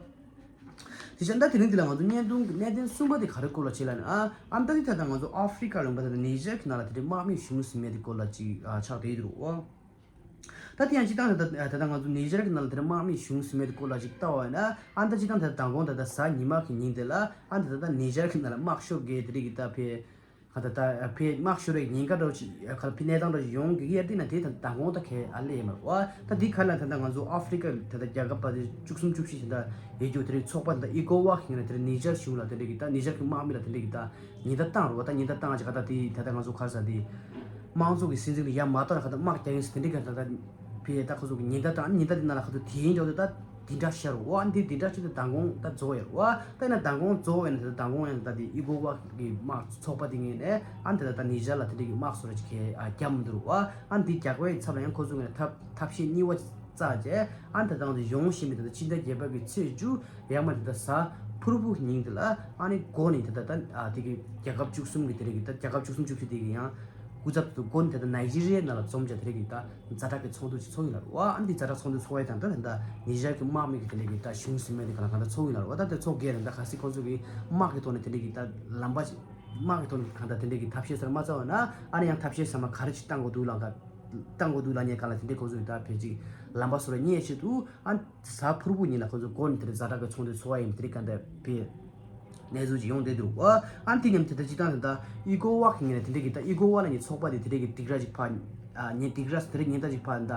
དེ་བཞིན་ད་དེ་རིང་འདི་ལ་ང་ཚོ་བརྙན་ཐུང་གི་གནད་དོན་གསུམ་པ་དེ་ག་རེ་སྐོར་ལ་བྱེད་ལབ་ན། ཨ་ཨ་ནི་ད་དེ་ད་ལྟ་ང་ཚོ་ཨ་ཧྥི་རི་ཀ་ལུང་པ་ད་ལྟ་ནེ་ཇར་གྱི་ནང་ལ་དེ་འདྲའི་དམག་མི་བྱུང་ཟིན་མེད་དེ་སྐོར་ལ་ཅིག་ཨ་ཆགས་བསྡད་ཡོད་འདུག་འོ། ད་དེ་ཡང་སྤྱིར་བཏང་ད་ལྟ་ད་ལྟ་ང་ཚོ་ནེ་ཇར་གྱི་ནང་ལ་དེ་འདྲ་དམག་མི་བྱུང་ཟིན་མེད་དེ་སྐོར་ལ་ཅིག་ལྟ་བ་ཡིན་ན། ཨ་ནི་ད་སྤྱིར་བཏང་ད་ལྟ་མདང་དགོང་ད་ལྟ་གཟའ་ཉི་མ་གི་ཉིན་དེ་ལ་ཨ་ནི་ད་ལྟ་ནེ་ཇར་གྱི་ནང་ལ་དམག་ཤོར་གི་དེ་རིགས་ཀྱི་ད་ཕེ་ག་ད་ད་ཕེ་དམག་ཤོར་བའི་ཉེན་ཁ་འདྲ་ཅིག་ག་ཕེ་གནས་སྟངས་འདྲ་ཅིག་ཡོང་གི་ཡ་དེ་ན་དེ་ད་མདང་དགོང་ད་ཁེ་ཨ་ལེ་ཡ་མ་རེད་བ། ད་དེ་ག་ལ་ད་ལྟ་ང་ཚོ་ཨ་ཧྥི་རི་ཀ་ད་ལྟ་རྒྱལ་ཁབ་པ་དེ་བཅུ་གསུམ་བཅུ་བཞི་ད་ལྟ་ཡོད་རྒྱུ་དེ་རིགས་ཚོགས་པ་ད་ལྟ་ཨི་ཀོ་ཝ་ཁེ་ན་དེ་རིགས་ནེ་ཇར་གཞུང་ལ་དེ་འདྲ་གི་ད་ནེ་ཇར་གི་དམག་མི་ལ་དེ་འདྲ་གི་ད་ཉེན་བརྡ་བཏང་རེད་བ། ད་ཉེན་བརྡ་བཏང་ཅིག་ག་ད་དེ་ད་ལྟ་ང་ཚོ་ག་རེ་ཟ་དེ་དམངས་གཙོ་གི་སྲིད་འཛིན་ལ་ཡ་མ་བཏང་ན་ག་ད་དམག་རྒྱག་ཡིན་ཟེར་དེ་འདྲ་གི་ད་ད་ཕེ་ད་ཁོ་ཚོ་གི་ཉེན་བརྡ་བཏང་། ཉེན་བརྡ་དེ་ནང་ལ་ཁ་ཐུག་དེ་ཡིན་འགྲོ་དུས་ད་དེ་འདྲ་ཤར་བ། ཨ་ནི་དེ་དེ་འདྲ་ཅིག་ད་མདང་དགོང་ད་རྫོགས་ཡོད་བ། ད་ཡིན་ན་མདང་དགོང་རྫོགས་ཡོད་ན་དེ་ད་མདང་དགོང་ཡང་ད་དེ་ཨི་ཀོ་ཝ་གི་དམག་ཚོགས་པ་དེ་ངོས་ནས་ཨ་ནི་དེ་ད་ད་ནེ་ཇར་ལ་དེ་འདྲ་གི་དམག་སོགས་ར་ཅིག་གས་ཨ་བརྒྱབ་མི་འདུག་བ། ཨ་ནི་དེ་རྒྱག་པའི་ཚབ་ལ་ཡང་ཁོ་ཚོ་ངོས་ནས་ཐབས་ཐབས་ཤེས་གཉིས་པ་བཙལ་རྗེས་ཨ་ནི་དེ་ད་ང་ཚོ་ཡོང་བཞིན་པའི་དེ་ད་སྤྱི་ཟླ་བརྒྱད་པ་གི་ཚེས་བཅུ་ཡར་མར་དེ་ད་གཟའ་ཕུར་བུ་ཉིན་དེ་ལ་ཨ་ནི་འགོ་ནས་དེ་ད་ད་ཨ་དེ་གི་རྒྱལ་ཁབ་བཅུ་གསུམ་གི་དེ་རིགས་ཀྱི་ད་རྒྱལ་ཁབ་བཅུ་གསུམ་བཅུ་བཞི་དེ་གི་ཡང་སྐུ་ཚབ་ཏུ་འགོ་ནས་དེ་ད་ནའི་ཇི་རི་ཡའི་ནང་ལ་འཛོམས་བྱས་དེ་རིགས་ཀྱི་ད་ཛ་དྲག་གི་ཚོགས་འདུ་ཞིག་ཚོགས་ཡིན་ལ་རེད་བ། ཨ་ནི་དེ་ཛ་དྲག་ཚོགས་འདུ་ཚོགས་ཡས་དང་ད་ད་ད་ནེ་ཇར་གྱི་དམག་མི་གི་དེ་འདྲ་གི་ད་གཞུང་ཟིན་མེད་དེ་ག་ལ་གང་ལྟར་ཚོགས་ཡིན་ལ་རེད་བ། ད་དེ་ཚོགས་རྒྱས་དང་ད་ག་སྲིད་ཁོ་ཚོ་གི་དམག་གི་ཐོག་ནས་དེ་འདྲ་གི་ད་ལམ་པ་དམག་གི་ཐོག་ནས་གང་ལྟར་དེ་འདྲ་གི་ཐབས་ཤེས་ཟེར་མ་ཚར་བ་ན་ཨ་ནི་ཡང་ཐབས་ཤེས་ཟེར་མ་ག་རེ་ཅིག་བཏང་དགོས་འདུག་ལ་ག་བཏང་དགོས་འདུག་ལ་ཉེ་ག་ལ་དེ་འདྲ་ཁོ་ཚོ་གི་ད་ཕལ་ཆེར་ལམ་པ་སོ་ར་རྙེད་ཆེད་དུ་ཨ་གཟའ་ཕུར་བུ་ཉིན་ལ་ཁོ་ཚོ་འགོ་ནས་དེ་འདྲ་ཛ་དྲག་གི་ཚོགས་འདུ་ཚོགས་ཡ་ཡིན་དེ་འདྲ་གང་ལྟར་ཕེ། གནས་ཚུལ་ཅིག་ཡོང་བསྡད་འདུག་བ། ཨ་ནི་དེ་མཉམ་དེ་ལྟར་སྤྱིར་བཏང་དེ་ལྟར་ཨི་ཀོ་ཝ་གི་ངོས་ནས་དེ་འདྲ་གི་ད་ཨི་ཀོ་ཝ་ལ་ཉེ་ཚོགས་པ་དེ་དེ་འདྲ་གི་སྡིགས་ར་ཅིག་ཕར་ཨ་ཉེ་སྡིགས་ར་དེ་འདྲ་ཉེན་བརྡ་ཅིག་ཕར་ད་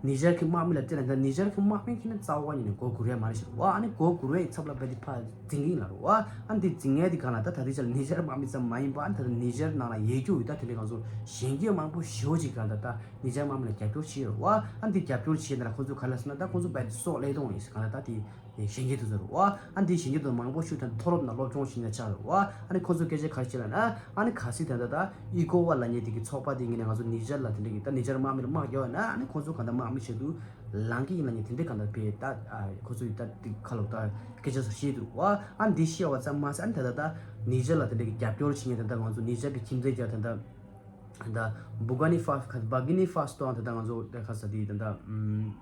ནེ་ཇར་གི་དམག་མི་ལ་བལྟས་ན་ད་ནེ་ཇར་གི་དམག་མི་ཁྱེད་ནི་རྩ་བ་ཉིད་ནས་མགོ་སྒུར་ཡ་མ་རེད་ཤག་བ། ཨ་ནི་མགོ་སྒུར་བའི་ཚབ་ལ་བལྟས་ཏེ་ཕར་འཛིང་གི་ཡིན་ལ་རེད་བ། ཨ་ནི་དེ་འཛིང་ཡ་དེ་གང་ལ་ད་ད་ལྟའི་ཆར་ནེ་ཇར་དམག་མི་ཙམ་མ་ཡིན་པ་ཨ་ནི་ད་ནེ་ཇར་ནང་ལ་ཡོད་རྒྱུ་ཡོད་ད་དེ་འདྲ་ང་ཚོ་གཞན་སྐྱེ་མང་པོ་ཞེ་པོ་ཅིག་གང་ལ་ད་ནེ་ཇར་དམག་མི་ལ་རྒྱབ་སྐྱོར་བྱས་ཡོད་རེད་བ། ཨ་ནི་དེ་རྒྱབ་སྐྱོར་བྱས་ན་ལ་ཁོ་ཚོ་ག་ལ་ཟེར་ན་ད་ཁོ་ཚོ་བལྟས་ཏེ་སྲོག་བློས་གཏོང་ཡིན་ཟེར་གང་ལ་ད་དེ། གཞོན་སྐྱེས་དེ་ཚོ་རེད་བ། ཨ་འདི་གཞོན་སྐྱེས་དེ་ཚོ་མང་པོ་ཞིག་དང་མཐོ་སློབ་ནང་སློབ་སྦྱོང་བྱེད་མཁན་ཆགས་རེད་བ། ཨ་ནི་ཁོ་ཚོ་སྐད་ཆ་ག་རེ་བྱེད་ལབ་ན། ཨ་ནི་གལ་སྲིད་ད་ལྟ་ད་ཨི་ཀོ་ཝ་ལབ་མཁན་དེ་གི་ཚོགས་པ་དེ་ངོས་ནས་ང་ཚོ་ནེ་ཇར་ལ་དེ་འདྲ་གི་ད་ནེ་ཇར་དམག་མི་ལ་དམག་རྒྱག་པ་ཡིན་ན་ཨ་ནི་ཁོ་ཚོ་གང་ལྟར་དམག་མི་ཆེད་དུ་ལངས་ཀྱི་ཡིན་ལབ་མཁན་དེ་འདྲ་གང་ལྟར་བས་ད་ཨ་ཁོ་ཚོ་ཡི་ད་དེ་ཁ་ལོ་ད་སྐད་ཆ་ཚོ་བཤད་འདུག་བ། ཨ་འདི་བཤད་པ་ཙམ་མ་ཟད་ཨ་ནི་ད་ལྟ་ད་ནེ་ཇར་ལ་དེ་འདྲ་གི་རྒྱབ་སྐྱོར་བྱེད་མཁན་ད་ལྟ་ང་ཚོ་ནེ་ཇར་གི་ཁྱིམ་མཚེས་རྒྱལ་ད་ལྟ་ད་བུ་ག་ནི་ཧྥ་ཁ་བ་གི་ནི་ཧྥ་སི་ཏོ་ད་ལྟ་ང་ཚོ་ད་ཁ་ས་དེ་ད་ལྟ་ཨམ།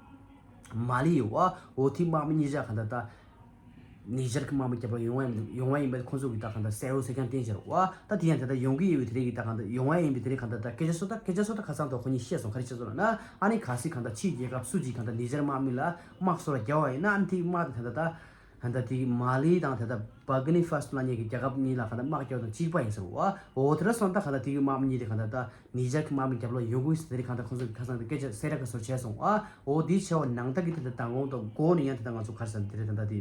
མ་ལི་ཡོད་བ། འོ་དེ་དམག་མི་གཉིས་ཆ་གང་ལྟར་ད་ནེ་ཇར་གྱི་དམག་མི་རྒྱབ་ལ་ཡོང་བ་ཡིན་ཡོང་བ་ཡིན་པས་ཁོང་ཚོ་གིས་ད་གང་ལྟར་གསལ་པོ་གསལ་རྐྱང་བསྟན་བཞག་བ། ད་དེ་ཡང་ད་ལྟ་ཡོང་གི་ཡོད་པའི་དེ་རིགས་ཀྱི་ད་གང་ལྟར་ཡོང་བ་ཡིན་པའི་དེ་རིགས་གང་ལྟར་ད་སྐད་ཆ་སོ་ད་སྐད་ཆ་སོ་ད་ཁ་སང་ཐོག་ཁོ་གཉིས་བཤད་སོང་། ག་རེ་བཤད་སོང་ལབ་ན། ཨ་ནི་གལ་སྲིད་གང་ལྟར་ཕྱིའི་རྒྱལ་ཁབ་སུ་གཅིག་གང་ལྟར་ནེ་ཇར་དམག་མི་ལ་དམག་སོགས་ལ་རྒྱབ་པ་ཡིན་ན་ཨ་ནི་དེ་དམག་དེ་ད་ལྟ་ད་གང་ལྟར་དེ་མ་ལི་དང་ད་ལྟ་བ་གི་ནི་ཧྥ་སི་ལབ་མཁན་གྱི་རྒྱལ་ཁབ་གཉིས་ལ་གང་ལྟར་དམག་རྒྱབ་དང་གཅིག་པ་ཡིན་ཟེར་བ། འོ་དེ་འདྲ་སོང་ད་གང་ལྟར་དེ་གི་དམག་མི་གཉིས་དེ་གང་ལྟར་ད། ནེ་ཇར་གྱི་དམག་མི་རྒྱབ་ལ་ཡོང་གི་ཟེར་དེ་རིང་གང་ལྟར་ཁོང་ཚོ་གི་ཁ་སང་དེ་སྐད་ཆ་གསལ་བསྒྲགས་ཀྱི་བཟོ་བྱས་སོང་ཨ། འོ་དེ་བྱས་པ་ནང་ལྟར་གྱི་དེ་ལྟར་མདང་དགོང་དང་འགོ་ནས་ཡང་དེ་ལྟར་ང་ཚོ་ག་རེ་ཟེར་དེ་རེད་ད་ལྟ་དེ།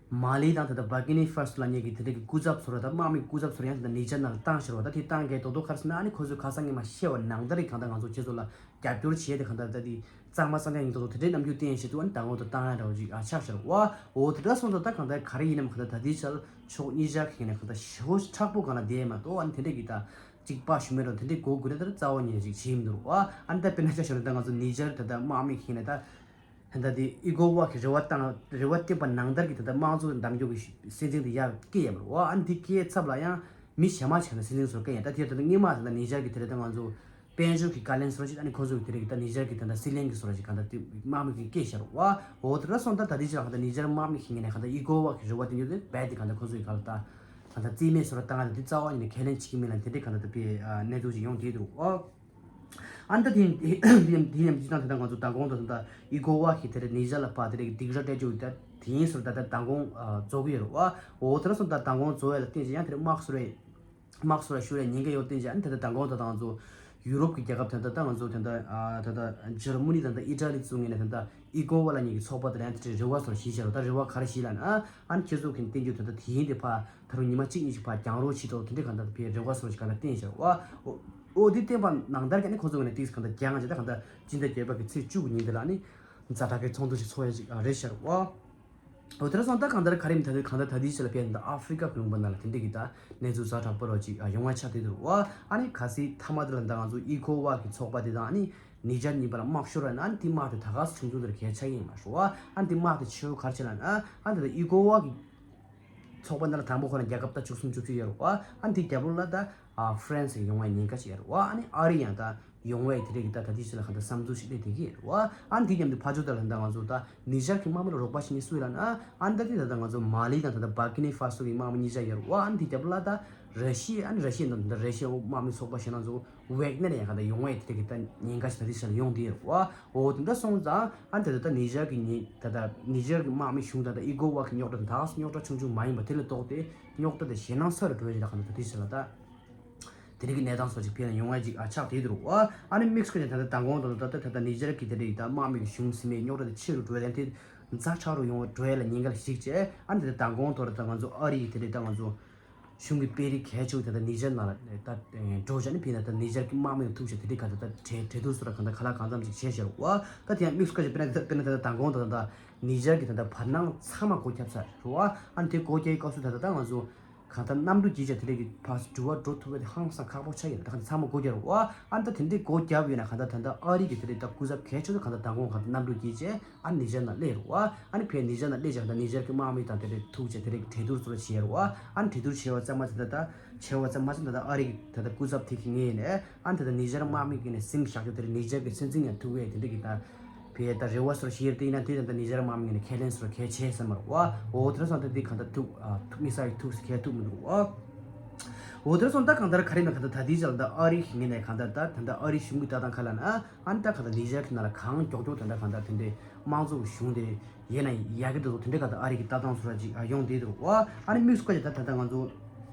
མ་ལི་དང་དེ་ལྟར་བ་གི་ནི་ཧྥ་སི་ལབ་མཁན་གྱི་དེ་འདྲ་གི་སྐུ་ཚབ་ཚོ་ར་ད་དམག་མི་སྐུ་ཚབ་ཚོ་ར་ཡང་དེ་ལྟར་ནེ་ཇར་ནང་ལ་བཏང་ཤར་བ་ད་དེ་བཏང་གས་རྡོག་རྡོག་ག་རེ་ཟེར་ན་ཨ་ནི་ཁོ་ཚོས་ཁ་སང་ཉི་མ་བཤད་པ་ནང་ལྟར་རེད་གང་ལྟར་ང་ཚོ་ཁྱེད་ཚོ་ལ་རྒྱབ་སྐྱོར་བྱས་དེ་གང་ལྟར་ད་དེ་གཙང་མ་གཙང་རྐྱང་ཡིན་མདོག་མདོག་དེ་འདྲའི་རྣམ་འགྱུར་བསྟན་བྱས་དུས་ཨ་ནི་མདང་དགོང་དང་བཏང་ཡ་འདྲ་བོ་ཅིག་ཨ་ཆགས་ཤར་བ། འོ་དེ་འདྲ་སོང་ཙང་ད་གང་ལྟར་ག་རེ་ཡིན་ནམ་གང་ལྟར་ད་དེའི་ཆར་ཕྱོགས་གཉིས་ཆར་གྱི་ནས་གང་ལྟར་ཞེ་པོ་མཁྲེགས་པོ་གང་ལ་བསྡད་མ་གཏོགས་ཨ་ནི་དེ་འདྲ་གི་ད་གཅིག་པ་ཞུ་མེད་རོགས་དེ་འདྲའི་གོ་དགོས་རེད་ད་རྩ་བ་ཉིད་ནས་ཅིག་བྱེད་མི་འདུག་རོགས་ཨ། ཨ་ནི་ད་དཔེར་ན་ཆ་བཞག་ན་ད་ང་ཚོ་ནེ་ཇར་ད་ལྟ་དམག་མི་ཁྱེད་ནས་ད་ད་ལྟ་དེ་ཨི་ཀོ་ཝ་གི་རེ་བ་བཏང་རེ་བ་བསྟན་པ་ནང་ལྟར་གྱི་ད་ལྟ་དམངས་གཙོ་འདེམས་སྐྱོང་གི་སྲིད་འཛིན་དེ་ཡར་སྐྱེས་ཡོད་མ་རེད་རོགས་ཨ། ཨ་ནི་དེ་སྐྱེས་ཚབ་ལ་ཡང་མི་གཞན་མ་ཆགས་ནས་སྲིད་འཛིན་ཚོར་སྐྱེས་ཡང་ད་དེ་ད་ལྟ་སྔོན་མ་ད་ལྟ་ནེ་ཇར་གི་དེ་རེད་ད་ང་ཚོ་དཔལ་འབྱོར་གྱི་བཀའ་བློན་ཟེར་བ་ཞིག་ཨ་ནི་ཁོ་ཚོ་གི་དེ་རིང་གི་ད་ནེ་ཇར་གི་ད་ལྟ་སྲིད་བློན་གྱི་ཟུར་ཞིག་གང་ལྟར་དེ་དམག་མི་གི་སྐད་ཤར་བ། འོ་དེ་འདྲ་སོང་ད་ད་ལྟའི་ཆར་གང་ལྟར་ནེ་ཇར་དམག་མི་ཞིག་ངོས་ནས་གང་ལྟར་ཨི་ཀོ་ཝ་གི་རེ་བ་དེ་ཉོ་དེ་རྦད་དེ་གང་ལྟར་ཁོ་ཚོ་གི་གང་ལྟར་གང་ལྟར་རྩིས་མེད་བཟོ་འདྲ་བཏང་ཡ་དེ་རྩ་བ་ཉིད་ནས་ཁས་ལེན་བྱེད་ཀྱི་མིན་ལ་དེ་འདྲའི་གང་ལྟར་དེ་དཔེ་གནས་ཚུལ་ཞིག་ཡོང་བསྡད་འདུག་ཨོ། ཨ་ནི་ད་དེ་དེ་དེ་ནས་སྤྱིར་བཏང་དེ་ད་ང་ཚོ་མདང་དགོང་དང་ད་ཨི་ཀོ་ཝ་གི་དེ་རེད་ནེ་ཇར་ལ་ཕར་དེ་རེད་སྡིགས་ར་སྤྲད་རྒྱུ་ད་དེ་ཡིན་ཟེར་ད་ད་མདང་དགོང་རྫོགས་ཀྱི་ཡོད་རེད་བ། འོ་དེ་འདྲ་སོང་ད་མདང་དགོང་རྫོགས་ཡ་ལ་བརྟེན་བྱས་ཡང་དེ་རེད་དམག་སོགས་རེད། དམག་སོགས་ལ་ཤོར་ཡ་ཉེན་ཁ་ཡོད་བསྟན་བྱས་ཨ་ནི་ད་ལྟ་མདང་དགོང་ད་ལྟ་ང་ཚོ་ཡུ་རོབ་ཀྱི་རྒྱལ་ཁབ་ད་ལྟ་ད་ང་ཚོ་ད་ལྟ་ཨ་ད་ལྟ་འཇར་མ་ནི་ད་ལྟ་ཨི་ཊ་ལི་ཚོ་ངོས་ནས་ད་ལྟ་ཨི་ཀོ་ཝ་ལབ་མཁན་གྱི་ཚོགས་པ་དེ་ལ་ཡང་དེ་འདྲའི་རེ་བ་སོགས་བཞེས་བྱས་རོགས་ད་རེ་བ་ག་རེ་བཞེས་ལབ་ན་ཨ་ནི་ཁྱེད་ཚོ་གིས་བསྟན་རྒྱུ་ད་ལྟ་དེ་ཡིན་དེ་ཕར་ད་རུང་ཉི་མ་གཅིག་གཉིས་ཤིག་ཕར་རྒྱང་རོགས་བྱེད་རོགས་དེ་འདྲའི་གང་ལྟར་ཕར་རེ་བ་སོགས་ཤིག་གང་ལྟར་བསྟན་བྱས་རོགས་ཨོ། ཨོ་དེ་བསྟན་པ་ནང་ལྟར་གྱི་ཨ་ནི་ཁོ་ཚོ་ངོས་ནས་ཏིག་གང་ལྟར་རྒྱང་བྱས་ད་གང་ལྟར་སྤྱི་ཟླ་བརྒྱད་པ་གི་ཚེས་བཅུ་གི་ཉིན་དེ་ལ་ཨ་ནི་ཛ་དྲག་གི་ཚོགས་འདུ་ཞིག་ཚོགས་ཡ་ཞིག་རེད་ཤག་ཨོ། འོ་དེ་འདྲ་སོང་ད་གང་ལྟར་ག་རེ་ཡིན་ད་གང་ལྟར་ད་ལྟའི་ཆ་ལ་ཕེབས་ད་ཨ་ཧྥི་རི་ཀ་གི་ལུང་པ་ནང་ལ་དེ་འདྲ་གི་ད་གནས་ཚུལ་ཛ་དྲག་པོ་རོ་ཅིག་ཡོང་བ་ཆགས་བསྡད་འདུག་བ། ཨ་ནི་གལ་སྲིད་མཐའ་མ་དེ་ལ་ད་ང་ཚོ་ཨི་ཀོ་ཝ་གི་ཚོགས་པ་དེ་དང་ཨ་ནི་ནེ་ཇར་གཉིས་བར་ལ་དམག་ཤོར་བ་ན་ཨ་ནི་དེ་དམག་དེ་ད་ག་སེ་བྱུང་ཚུལ་དེར་གལ་ཆགས་ཀྱི་ཡིན་མ་ཤོར་བ། ཨ་ནི་དེ་དམག་དེ་ཆེ་བོ་ག་རེ་བྱས་ལབ་ན་ཨ་ནི་ད་ཨི་ཀོ་ཝ་གི་ ཚོགས་པ་ནང་ལ་དང་པོ་ཁོ་ན་རྒྱལ་ཁབ་ད་བཅུ་གསུམ་བཅུ་བཞི་ཡོད་རེད་བ། ཨ་ནི་དེའི་རྒྱབ་ལོགས་ལ་ད་ཨ་ཧྥ་རན་སི་ཡོང་བའི་ཉེན་ཁ་ཞིག་ཡོད་རེད་བ། ཨ་ནི་ཨ་རི་ཡང་ད་ཡོང་བའི་དེ་རིགས་ཀྱི་ད་ད་དེ་ཞིག་ལ་ག་ད་བསམ་ཚུལ་ཞིག་སླེབས་བསྡད་ཀྱི་ཡོད་རེད་བ། ཨ་ནི་དེའི་མཉམ་དུ་ཕར་ཕྱོགས་དེ་ལ་ད་ང་ཚོ་ད་ནི་ཇར་གྱི་དམག་མི་ལ་རོགས་པ་བྱེད་མཁན་སུ་ཡིན་ལབ་ན། ཨ་ནི་ད་དེ་ད་ད་ང་ཚོ་མ་ལི་དང་ད་ད་བར་ཀི་ནི་ཧྥ་སོ་གི་དམག་མི་གཉིས་ཆ་ཡོད་རེད་བ། ཨ་ནི་དེའི་རྒྱབ་ལོགས་ལ་ད་ར་ཤི་ཡ། ཨ་ནི་ར་ཤི་ཡའི་ནང་དུ་ད་ར་ཤི་ཡའི་དམག་མི་ཚོགས་པ་གཞན་ལ་ཚོ་ཝེག་ནེར་ཡང་ག་ད་ཡོང་བའི་དེ་གི་ད་ཉེན་ཁ་ཞིག་ད་དེ་ཞིག་ལ་ཡོང་བསྡད་ཡོད་རེད་བ། འོ་དེ་འདྲ་སོང་ཙང་ཨ་ནི་ད་ད་ད་ནི་ཇར་གྱི་ཉེ་ད་ད་ནི་ཇར་གྱི་དམག་མི་གཞུང་ད་ད་ཨི་ཀོ་ཝ་གི་རྙོག་དྲ་དང་ད་ག་སེ་རྙོག་དྲ་ཆུང་ཆུང་མ་ཡིན་པ་དེ་ལས་ལྡོག་སྟེ་རྙོག་དྲ་དེ་ཞེད་སྣང་ཚ་རུ་འགྲོ་ཡ་ཅིག་ད་ག་ད་ད་དེ་ཞིག་ལ་ད། དེ་རིགས་ཀྱི་གནས་སྟངས་སོགས་ཅིག་ཕེབས་ནས་ཡོང་བ་ཅིག་ཨ་ཆགས་བསྡད་འདུག་བ། ཨ་ནི་དམིགས་སུ་བཀར་ནས་ད་ལྟ་མདང་དགོང་དང་ད་ལྟ་ད་ལྟ་ནི་ཇར་གྱི་དེ་རིགས་ད་དམག་མི་གི་གཞུང་ཟིན་མེད་རྙོག་དྲ་དེ་ཆེ་རུ་འགྲོ་ཡ་དེ་ཛ་དྲག་རུ་ཡོང་བ་འགྲོ་ཡ་ལ་ཉེན་ཁ་ལ་གཞིགས་བྱས། ཨ་ནི་ད་ལྟ་མདང་དགོང་ཐོག་ལ་ད་ང་ཚོ་ཨ་རི་ཡི་དེ་རིགས་ད་ང་ཚོ་གཞུང་གི་དཔོན་རིགས་གལ་ཆེ་བོ་ད་ལྟ་ནི་ཇར་ནང་ལ་ད་འགྲོ་བྱས་ནས་ཕེབས་ན་ད་ནི་ཇར་གྱི་དམག་མི་ལ་ཐུག་བྱས་དེ་རིགས་ག་ད་ད་གྲོས་གྲོས་བསྡུར་སོགས་ལ་གང་ད་ག་ལ་གང་འཚམ་ཅིག་བྱས་བཞག་བ། ད་དེ་ཡང་དམིགས་སུ་བཀར་བྱས་དཔེར་ན་ད་དཔེར་ན་ད་ལྟ་མདང་དགོང་ད་ད་ད་ནི་ཇར་གྱི་ད་ལྟ་བར་སྣང་ཚང་མ་སྒོ་བརྒྱབ་ཚར་རེད་བ། ཨ་ནི་དེ་སྒོ་བརྒྱབ་ཡི་སྐབས་སུ་ད་ལྟ་ད་ང་ཚོ་གང་ལྟར་གནམ་གྲུ་བརྒྱུད་བྱས་དེ་འདྲས་ཀྱི་ཕར་འགྲུལ་བ་འགྲོ་ཐུབ་པ་དེ་ཧང་སང་ཁག་པོ་ཆགས་ཡོད། ད་ག་ཚང་མ་སྒོ་རྒྱག་རོགས་ཨ། ཨ་ནི་ད་དེ་འདྲས་སྒོ་བརྒྱབ་ཡོད་ན་གང་ལྟར་ད་ལྟ་ཨ་རི་གི་དེ་འདྲས་ད་སྐུ་ཚབ་གལ་ཆེ་ཤོས་གང་ལྟར་མདང་དགོང་གང་ལྟར་གནམ་གྲུ་བརྒྱུད་བྱས་ཨ་ནི་ཇར་ནང་སླེབས་རོགས་ཨ། ཨ་ནི་ཕར་ནི་ཇར་ནང་སླེབས་བྱས་གང་ལྟར་ནི་ཇར་གྱི་དམག་མི་དང་དེ་འདྲས་ཐུག་བྱས་དེ་འདྲས་ཀྱི་གྲོས་བསྡུར་ཚོ་བྱས་རོགས་ཨ། ཨ་ནི་གྲོས་བསྡུར་བྱས་པ་ཙམ་མ་ཟད་ད་ལྟ་བྱས་པ་ཙམ་མ་ཟད་ད་ལྟ་ཨ་རི་གི་ད་ལྟ་སྐུ་ཚབ་དེ་གི་ངོས་ནས་ཨ་ནི་ད་ལྟ་ནི་ཇར་དམག་མི་གི་ནས་སེམས་བཞག་རྒྱུ་དེ་རེད། ནི་ཇར་གི་སྲིད་འཛིན་ཡང་ཐུག་བས་དེ་འདྲས་ཀྱི་ད། བས་ད་རེ་བ་སོར་ཞིག་དེ་ཡིན་ན་དེ་ད་ནི་ཇར་དམག་མི་ངོས་ནས་ཁས་ལེན་སོར་གལ་ཆེ་ཟེར་མ་རེད་བ། འོ་དེ་འདྲ་སོང་ད་དེ་གང་ལྟར་ཐུག་ཨ་ཐུག་མི་ས་ཡི་ཐུག་ཁས་ཐུག་མི་འདུག་བ། འོ་དེ་འདྲ་སོང་ད་གང་ལྟར་ག་རེ་ན་གང་ལྟར་ད་དེའི་ཆ་ལ་ད་ཨ་རི་ངོས་ནས་གང་ལྟར་ད་ད་ལྟ་ཨ་རི་གཞུང་གི་ལྟ་སྟངས་ག་ལ་ན་ཨ་ནི་ད་གང་ལྟར་ནི་ཇར་གྱི་ནང་ལ་གང་མགྱོགས་མགྱོགས་ད་ལྟ་གང་ལྟར་དེ་འདྲའི་དམངས་གཙོ་གི་གཞུང་དེ་ཡིན་ན་ཡག་གི་འདུག་དེ་འདྲའི་གང་ལྟར་ཨ་རི་གི་ལྟ་སྟངས་སོར་ཅིག་ཨ་ཡོང་བསྡད་འདུག་བ། ཨ་ནི་དམིགས་སུ་བཀར་ཡ་ད་ད་ལྟ་ང་ཚོ།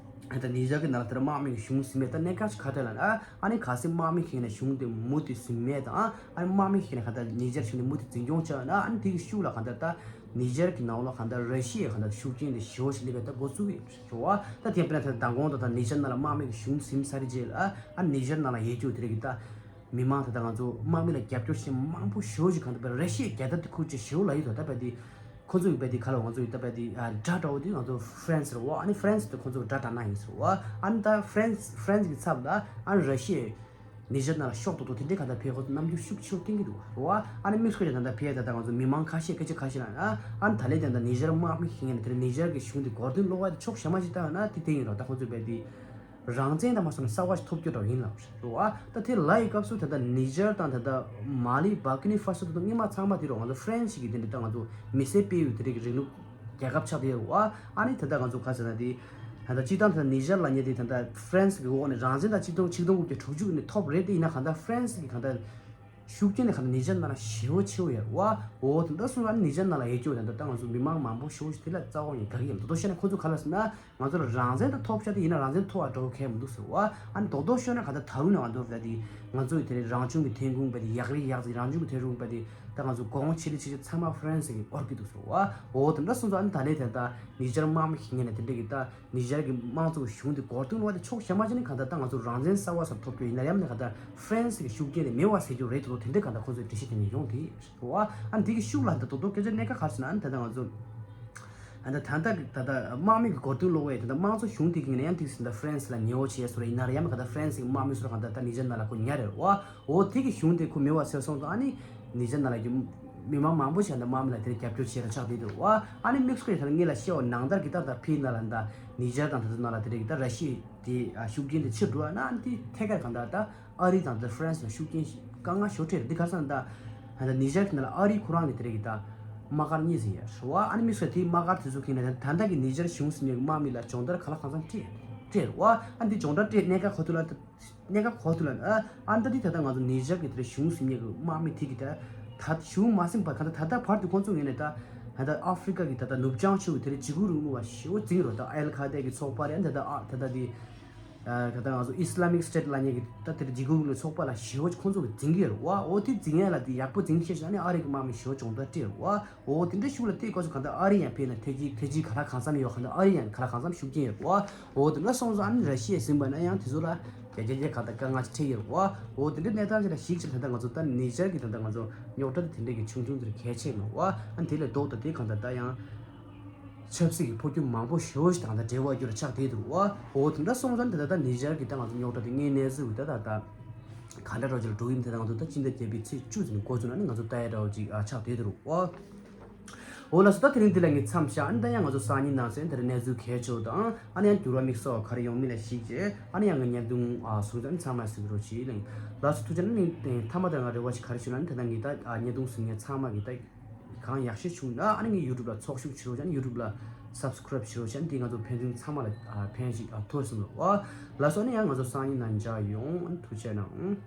ད་ནི་ཇར་གྱི་ནང་ལ་དེར་དམག་མི་གི་གཞུང་ཟིན་མེད་ད་གནད་འགག་ཅིག་ག་རེ་ལབ་ན། ཨ་ནི་གལ་སྲིད་དམག་མི་ཁེངས་ནས་གཞུང་དེ་མུ་མཐུད་ཟིན་མེད་དང་ཨ་ནི་དམག་མི་ཁེངས་ནས་གང་ལྟར་ནི་ཇར་གཞུང་དེ་མུ་མཐུད་འཛིན་སྐྱོང་བྱས་ན་ཨ་ནི་དེ་གི་ཤུགས་ལ་གང་ལྟར་ད་ནི་ཇར་གྱི་ནང་ལ་གང་ལྟར་ར་ཤི་ཡའི་གང་ལྟར་ཤུགས་རྐྱེན་དེ་ཞེ་པོ་ཞིག་སླེབས་པའི་ད་འགོ་བཙུགས་ཡོད་རེད་བ། ད་དེ་ཡང་དཔེར་ན་ད་མདང་དགོང་དང་ད་ནི་ཇར་ནང་ལ་དམག་མི་གི་གཞུང་ཟིན་ཚར་རྗེས་ལ་ཨ་ནི་ཇར་ནང་ལ་ཡོད་རྒྱུ་དེ་རིགས་ཀྱི་ད། མི་མང་དེ་དག་ང་ཚོ་དམག་མི་ལ་རྒྱབ་སྐྱོར་བྱེད་མཁན་མང་པོ་ཞེ་པོ་ཞིག་གང་ལྟར་ར་ཤི་ཡའི་རྒྱལ་དར་དེ་ཁུར་བྱས་ཞེ་པོ་ལ་ཡོད་དོ། ད་བས་དེ་ཁོ་ཚོ་གི་བས་དེ་ག་ལ་ང་ཚོ་ཡི་ད་བས་དེ་ཨ་དགྲ་འདྲ་བོ་དེ་ང་ཚོ་ཧྥ་རན་སི་རེད་བ། ཨ་ནི་ཧྥ་རན་སི་དེ་ཁོ་ཚོ་གི་དགྲ་དྲག་ན་ཡིན་ཟེར་བ། ཨ་ནི་ད་ཧྥ་རན་སི་ཧྥ་རན་སི་གི་ཚབ་ལ་ཨ་ནི་ར་ཤི་ཡའི་ནི་ཇར་ནང་ལ་ཤོག་ཐོག་ཐོག་དེ་འདྲའི་ག་ད་ཕེ་ཁོ་ཚོ་རྣམ་འགྱུར་ཤུགས་ཆེ་བོ་བསྟན་གྱི་འདུག་བ། ཨ་ནི་དམིགས་སུ་བཀར་ད་ད་ཕེ་ད་ད་ང་ཚོ་མི་མང་ཁ་ཤས་སྐད་ཆ་ཁ་ཤས་ལ་ཨ་ཨ་ནི་ད་ལས་ཀྱང་ད་ནི་ཇར་དམག་མི་ཤིག་ཡིན་ན་དེ་ནི་ཇར་གི་གཞུང་དེ་མགོ་རྟིང་སློག་པ་དེ་ཕྱོགས་ཞེ་མ་ཞིག་བཏང་ཡོད་ན་དེ་དེ་ཡིན་རོགས། ད་ཁོ་ཚོ་བས་དེ། རང་བཙན་དང་མ་སོང་ན་གསར་བ་ཞིག་ཐོབ་རྒྱུ་འདྲ་ཡིན་ལབ་རེད་བ། ད་དེ་ལ་ཡི་སྐབས་སུ་ད་ལྟ་ནི་ཇར་དང་ད་ལྟ་མ་ལི་བར་ཀི་ནི་ཧྥ་སོ་དེ་ཚོ་སྔོན་མ་ཚང་མ་དེ་རུ་ང་ཚོ་ཧྥ་རན་སི་གི་དེ་འདྲ་ད་ང་ཚོ་མི་སེར་སྤེལ་ཡུལ་དེ་རིགས་ཀྱི་རིང་ལུགས་རྒྱལ་ཁབ་ཆགས་བསྡད་ཡོད་རེད་བ། ཨ་ནི་ད་ལྟ་ང་ཚོ་ག་ཟེར་ན་དེ་ད་ལྟ་སྤྱི་བཏང་ད་ལྟ་ནི་ཇར་ལབ་མཁན་དེ་ད་ལྟ་ཧྥ་རན་སི་གི་འོག་ནས་རང་བཙན་དང་ཆིག་སྟོང་ཆིག་སྟོང་དགུ་བརྒྱ་དྲུག་ཅུ་ནས་ཐོབ་རེད། དེ་ཡིན་ན་གང་ལྟར་ཧྥ་རན་སི་གི་གང་ལྟར། ཤུགས་རྐྱེན་ནི་ག་ནི་ཇར་ནང་ལ་ཞེ་པོ་ཆེ་བོ་ཡོད་བ། འོ་དེ་འདྲ་སོང་ཙང་ནི་ཇར་ནང་ལ་ཡོད་རྒྱུ་དེ་འདྲ་ད་ང་ཚོ་མི་མང་མང་པོ་ཞེ་པོ་ཞིག་དེ་ལ་རྩ་བ་ནས་དགའ་གི་ཡོད་མི་འདུག་དོ་ཤེས་ན་ཁོ་ཚོ་ག་ལ་ཟེར་ན་ང་ཚོ་ལ་རང་བཙན་ད་ཐོབ་ཤག་དེ་ཡིན་ན་རང་བཙན་ཐོབ་པ་འགྲོ་གི་མི་འདུག་ཟེར་བ། ཨ་ནི་རྡོག་རྡོག་ཤོད་ན་ག་ད་ད་རུང་ནས་ང་ཚོ་ད་དེ་ང་ཚོ་ཡི་དེ་རིང་རང་བྱུང་གི་ཐོན་ཁུངས་པ་དེ་ཡག་རེད་ཡག་ཅིག་རང་བྱུང་གི་ཐོན་ཁུངས་པ་དེ་ད་ང་ཚོ་གོང་ཆེ་ལི་ཆེ་ཆེ་ཚང་མ་ཧྥ་རན་སི་གི་དབོར་གི་འདུག་ཟེར་བ། འོ་དེ་འདྲ་སོང་ཙང་ཨ་ནི་ད་ལས་དེ་ད་ནི་ཇར་དམག་མི་ཞིག་ངེས་ནས་དེ་འདྲ་གི་ད། ནི་ཇར་གྱི་དམངས་གཙོ་གཞུང་དེ་མགོ་རྟིང་སློག་པ་དེ་ཕྱོགས་ཞེ་མ་ཅིག་ནས་གང་ལྟར་ད་ང་ཚོ་རང་བཙན་གསར་པ་ཟེར་ཐོབ་རྒྱུ་ཡིན་ན་ཡང་ནི་གང་ལྟར་ཧྥ་རན་སི་གི་ཤུགས་རྐྱེན་དེ་མེད་པ་བཟོ་རྒྱུ་རེད་དོ། དེ་འདྲ་གང་ལྟར་ཁོ་ཚོས་འགྲེལ་བཤད་དེ་ནས་ཡོང་དེ་རེད་བ། ཨ་འདི་གི་ཤུགས་ལ་འདི་རྡོག་རྡོག་སྐད་ཆ་གནད་འགག་ག་རེ་ཟེར་ན་ཨ་ནི་ད་ལྟ་ང་ཚོ་ཨ་ད་ད་ལྟ་གི་ད་ལྟ་དམག་མི་གི་མགོ་རྟིང་སློག་པ་ཡིན་ད་ལྟ་དམངས་གཙོ་གཞུང་དེ་གི་ནས་ཡང་དེ་ཟིན་ད་ཧྥ་རན་སི་ལ་ཉེ་བོ་བྱས་སོ་རེད། ཡིན་ན་རེད་ཡང་མ་གང་ལྟར་ཧྥ་རན་སི་གི་དམག་མི་སོ་ར་གང་ལྟར་ད་ནི་ཇར་ནང་ལ་ཁོ་ཉར་རེད་བ། འོ་དེ་གི་གཞུང་དེ་ཁོ་མེད་པ་བཟོས་སོང་ཙང་ཨ་ནི་ནི་ཇར་ནང་ལ་གི་མི་མང་མང་པོ་ཞིག་ད་དམག་མི་ལ་དེར་རྒྱབ་སྐྱོར་བྱེད་ར་ཆགས་བསྡད་འདུག་བ། ཨ་ནི་དམིགས་སུ་བཀར་ད་ངེད་ལ་བཤད་པ་ནང་ལྟར་གི་ད་ད་ཕི་ན་ལ་ད་ནི་ཇར་དང་དེ་ཚོ་ནང་ལ་དེ་རིགས་ད་ར་ཤི་ཡའི་ཤུགས་རྐྱེན་དེ་ཆེ་འགྲོ་བ་ན་ཨ་ནི་དེ་ཐད་ཀར་གང་ལྟར་ད་ཨ་རི་དང་ད་ཧྥ་རན་སི་ལ་ཤུགས་རྐྱེན་དཀའ་ངལ་ཞོ་ཁྲེར་འདི་གར་སང་ད་ད་ནི་ཇར་གི་ནང་ལ་ཨ་རི་ཁོ་རང་ནས་དེ་རིགས་ད་དམག་སྒར་གཉིས་ཟིན་ཡ་རེད་བ། ཨ་ནི་དམིགས་སུ་དེའི་དམག་སྒར་དེ་ཚོ་གི་ནས་ད་ད་གི་ནི་ཇར་གཞུང་ཟིན་ཡ་གི་དམག་མི་ལ་སྦྱོང་བརྡར་ག་ལ་གང་འཚམ་སྤྲད་སྤྲད་རེད་བ། ཨ་ནི་དེ་སྦྱོང་བརྡར་སྤྲད་གནད་འགག་ག་ཐུག་ལ་ད། གནད་འགག་གོ་ཐུབ་ལ་ཨ་ཨ་ད་དེ་ད་ལྟ་ང་ཚོ་ནི་ཇར་གྱི་དེ་གཞུང་ཟིན་མཁན་གྱི་དམག་མི་དེ་གི་ད་ད་གཞུང་མ་ཟིན་པར་ག་ད་ད་ལྟ་བར་དུ་ཁོང་ཚོ་ངོས་ནས་ད་ད་ལྟ་ཨ་ཧྥི་རི་ཀ་གི་ད་ལྟ་ནུབ་བྱང་ཕྱོགས་ཀྱི་དེ་རིང་འཇིགས་སྐུལ་རིང་ལུགས་པ་ཞེ་པོ་འཛིང་རོགས་ད་ཨལ་ཁ་ད་གི་ཚོགས་པ་རེད། ད་ད་ཨ་ད་ད་དེ་ད་ང་ཚོ་ཨི་སི་ལ་མིག་སི་ཊེ་ཊི་ལབ་མཁན་གྱི་ད་དེ་རིང་འཇིགས་སྐུལ་རིང་ལུགས་ཚོགས་པ་ལ་ཞེ་པོ་ཁོང་ཚོ་གི་འཛིང་གི་རེད་བ། འོ་དེ་འཛིང་ཡ་ལ་དེ་ཡག་པོ་འཛིང་ཤེས་ཤག་ནི་ཨ་རི་གི་དམག་མི་ཞེ་པོ་སྦྱོང་བརྡར་སྤྲད་རེད་བ། འོ་དེ་འདྲ་ཤུགས་ལ་བལྟས་སྐབས་སུ་གང་ལྟར་ཨ་རི་ཡང་ཕེབས་ན་ཐེ་ཇི་ཐེ་ཇི་ག་ལ་གང་འཚམ་ཡོད་གང་ལྟར་ཨ་རི་ཡང་ག་ལ་གང་འཚམ་ཤུགས་རྐྱེན་ཡོད་རེད་བ། འོ་དེ་འདྲ་སོང་ཙང་ཨ་ནི་ར་ཤི་ཡས་ཟིན་པ་ན་ཡང་དེ་ཚོ་ལ་རྒྱ་རྒྱ་རྒྱ་ག་ད་དཀའ་ངལ་ཅིག་འཕྲད་ཡོད་རེད་བ། འོ་དེ་འདྲའི་གནས་སྟངས་ཅིག་ལ་གཞིགས་ཅིག་ད་ལྟ་ང་ཚོ་ད་ནི་ཇར་གྱི་ད་ལྟ་ང་ཚོ་རྙོག་དྲ་དེ་དེ་འདྲ་གི་ཆུང་ཆུང་དེ་གལ་ཆེ་མེད་བ། ཨ་ནི་དེ་ལས་ལྡོག་ད་དེ་གང་ལྟར་ད་ཡང་ཆབ་སྲིད་ཀྱི་འཕོ་འགྱུར་མང་པོ་ཞེ་པོ་ཞིག་ད་ལྟ་འབྲེལ་བ་རྒྱུ་ལ་ཆགས་བསྡད་འདུག་བ། འོ་དེ་འདྲ་སོང་ཙང་ད་ལྟ་ད་ནི་ཇར་གྱི་ད་ང་ཚོ་རྙོག་དྲ་དེ་དངོས་གནས་སུ་ད་ད་ད་ག་འདྲ་རོ་ཅིག་ལ་འགྲོ་ཡིན་དེ་ད་ང་ཚོ་ད་སྤྱི་ཟླ་བརྒྱད་པའི་ཚེས་བཅུ་ཙམ་འགོ་བཙུགས་ན་ནི་ང་ཚོ་ལྟ་ཡ་འདྲ་བོ་ཅིག་ཆགས་བསྡད་འདུག་བ། འོ་ལགས་སོ། ད་དེ་རིང་འདི་ལ་ངས་མཚམས་བཞག་ཨ་ནི་ད་ཡང་ང་ཚོ་སང་ཉིན་ནང་ཚན་དེར་གནས་ཚུལ་གལ་ཆེ་བ་དང་ཨ་ནི་ཡང་འགྱུར་བ་དམིགས་བསལ་བ་ག་རེ་ཡོང་མིན་ལ་གཞིགས་བྱས་ཨ་ནི་ཡང་ངས་བརྙན་ཐུང་ཨ་བཟོ་ཚར་ཚང་མ་གཟིགས་རོགས་གྱིས་ལགས། ལགས་སོ། ཐུགས་རྗེ་གནང་། ཨ་ནི་མཐའ་མ་དེར་ང་རེ་བ་ཞིག་ག་རེ་ཞུ་ན་ཨ་ནི་ད་ལྟ་ངས་ད་ཨ་བརྙན་ཐུང་གཟིགས་མཁན་ཚང་མ་གིས་ད་གང་ཡག་ཤོས་བྱུང་ན་ཨ་ནི་ངའི་ཡུ་ཊུབ་ལ་ཚོགས་ཞུགས་བྱེད་རོགས་བྱས། ཨ་ནི་ཡུ་ཊུབ་ལ་སབ་སི་ཀ་རེབ་བྱེད་རོགས་བྱས། ཨ་ནི་དེ་ང་ཚོ་ཕན་ཚུན་ཚང་མ་ལ་ཨ་ཕན་ཞིག་ཨ་ཐོགས་སོང་ལགས། ལགས་སོ། ཨ་ནི་ཡང་ང་ཚོ་སང་ཉིན་ནང་མཇལ་ཡོང་། ཨ་ནི་ཐུགས་རྗེ་གནང་།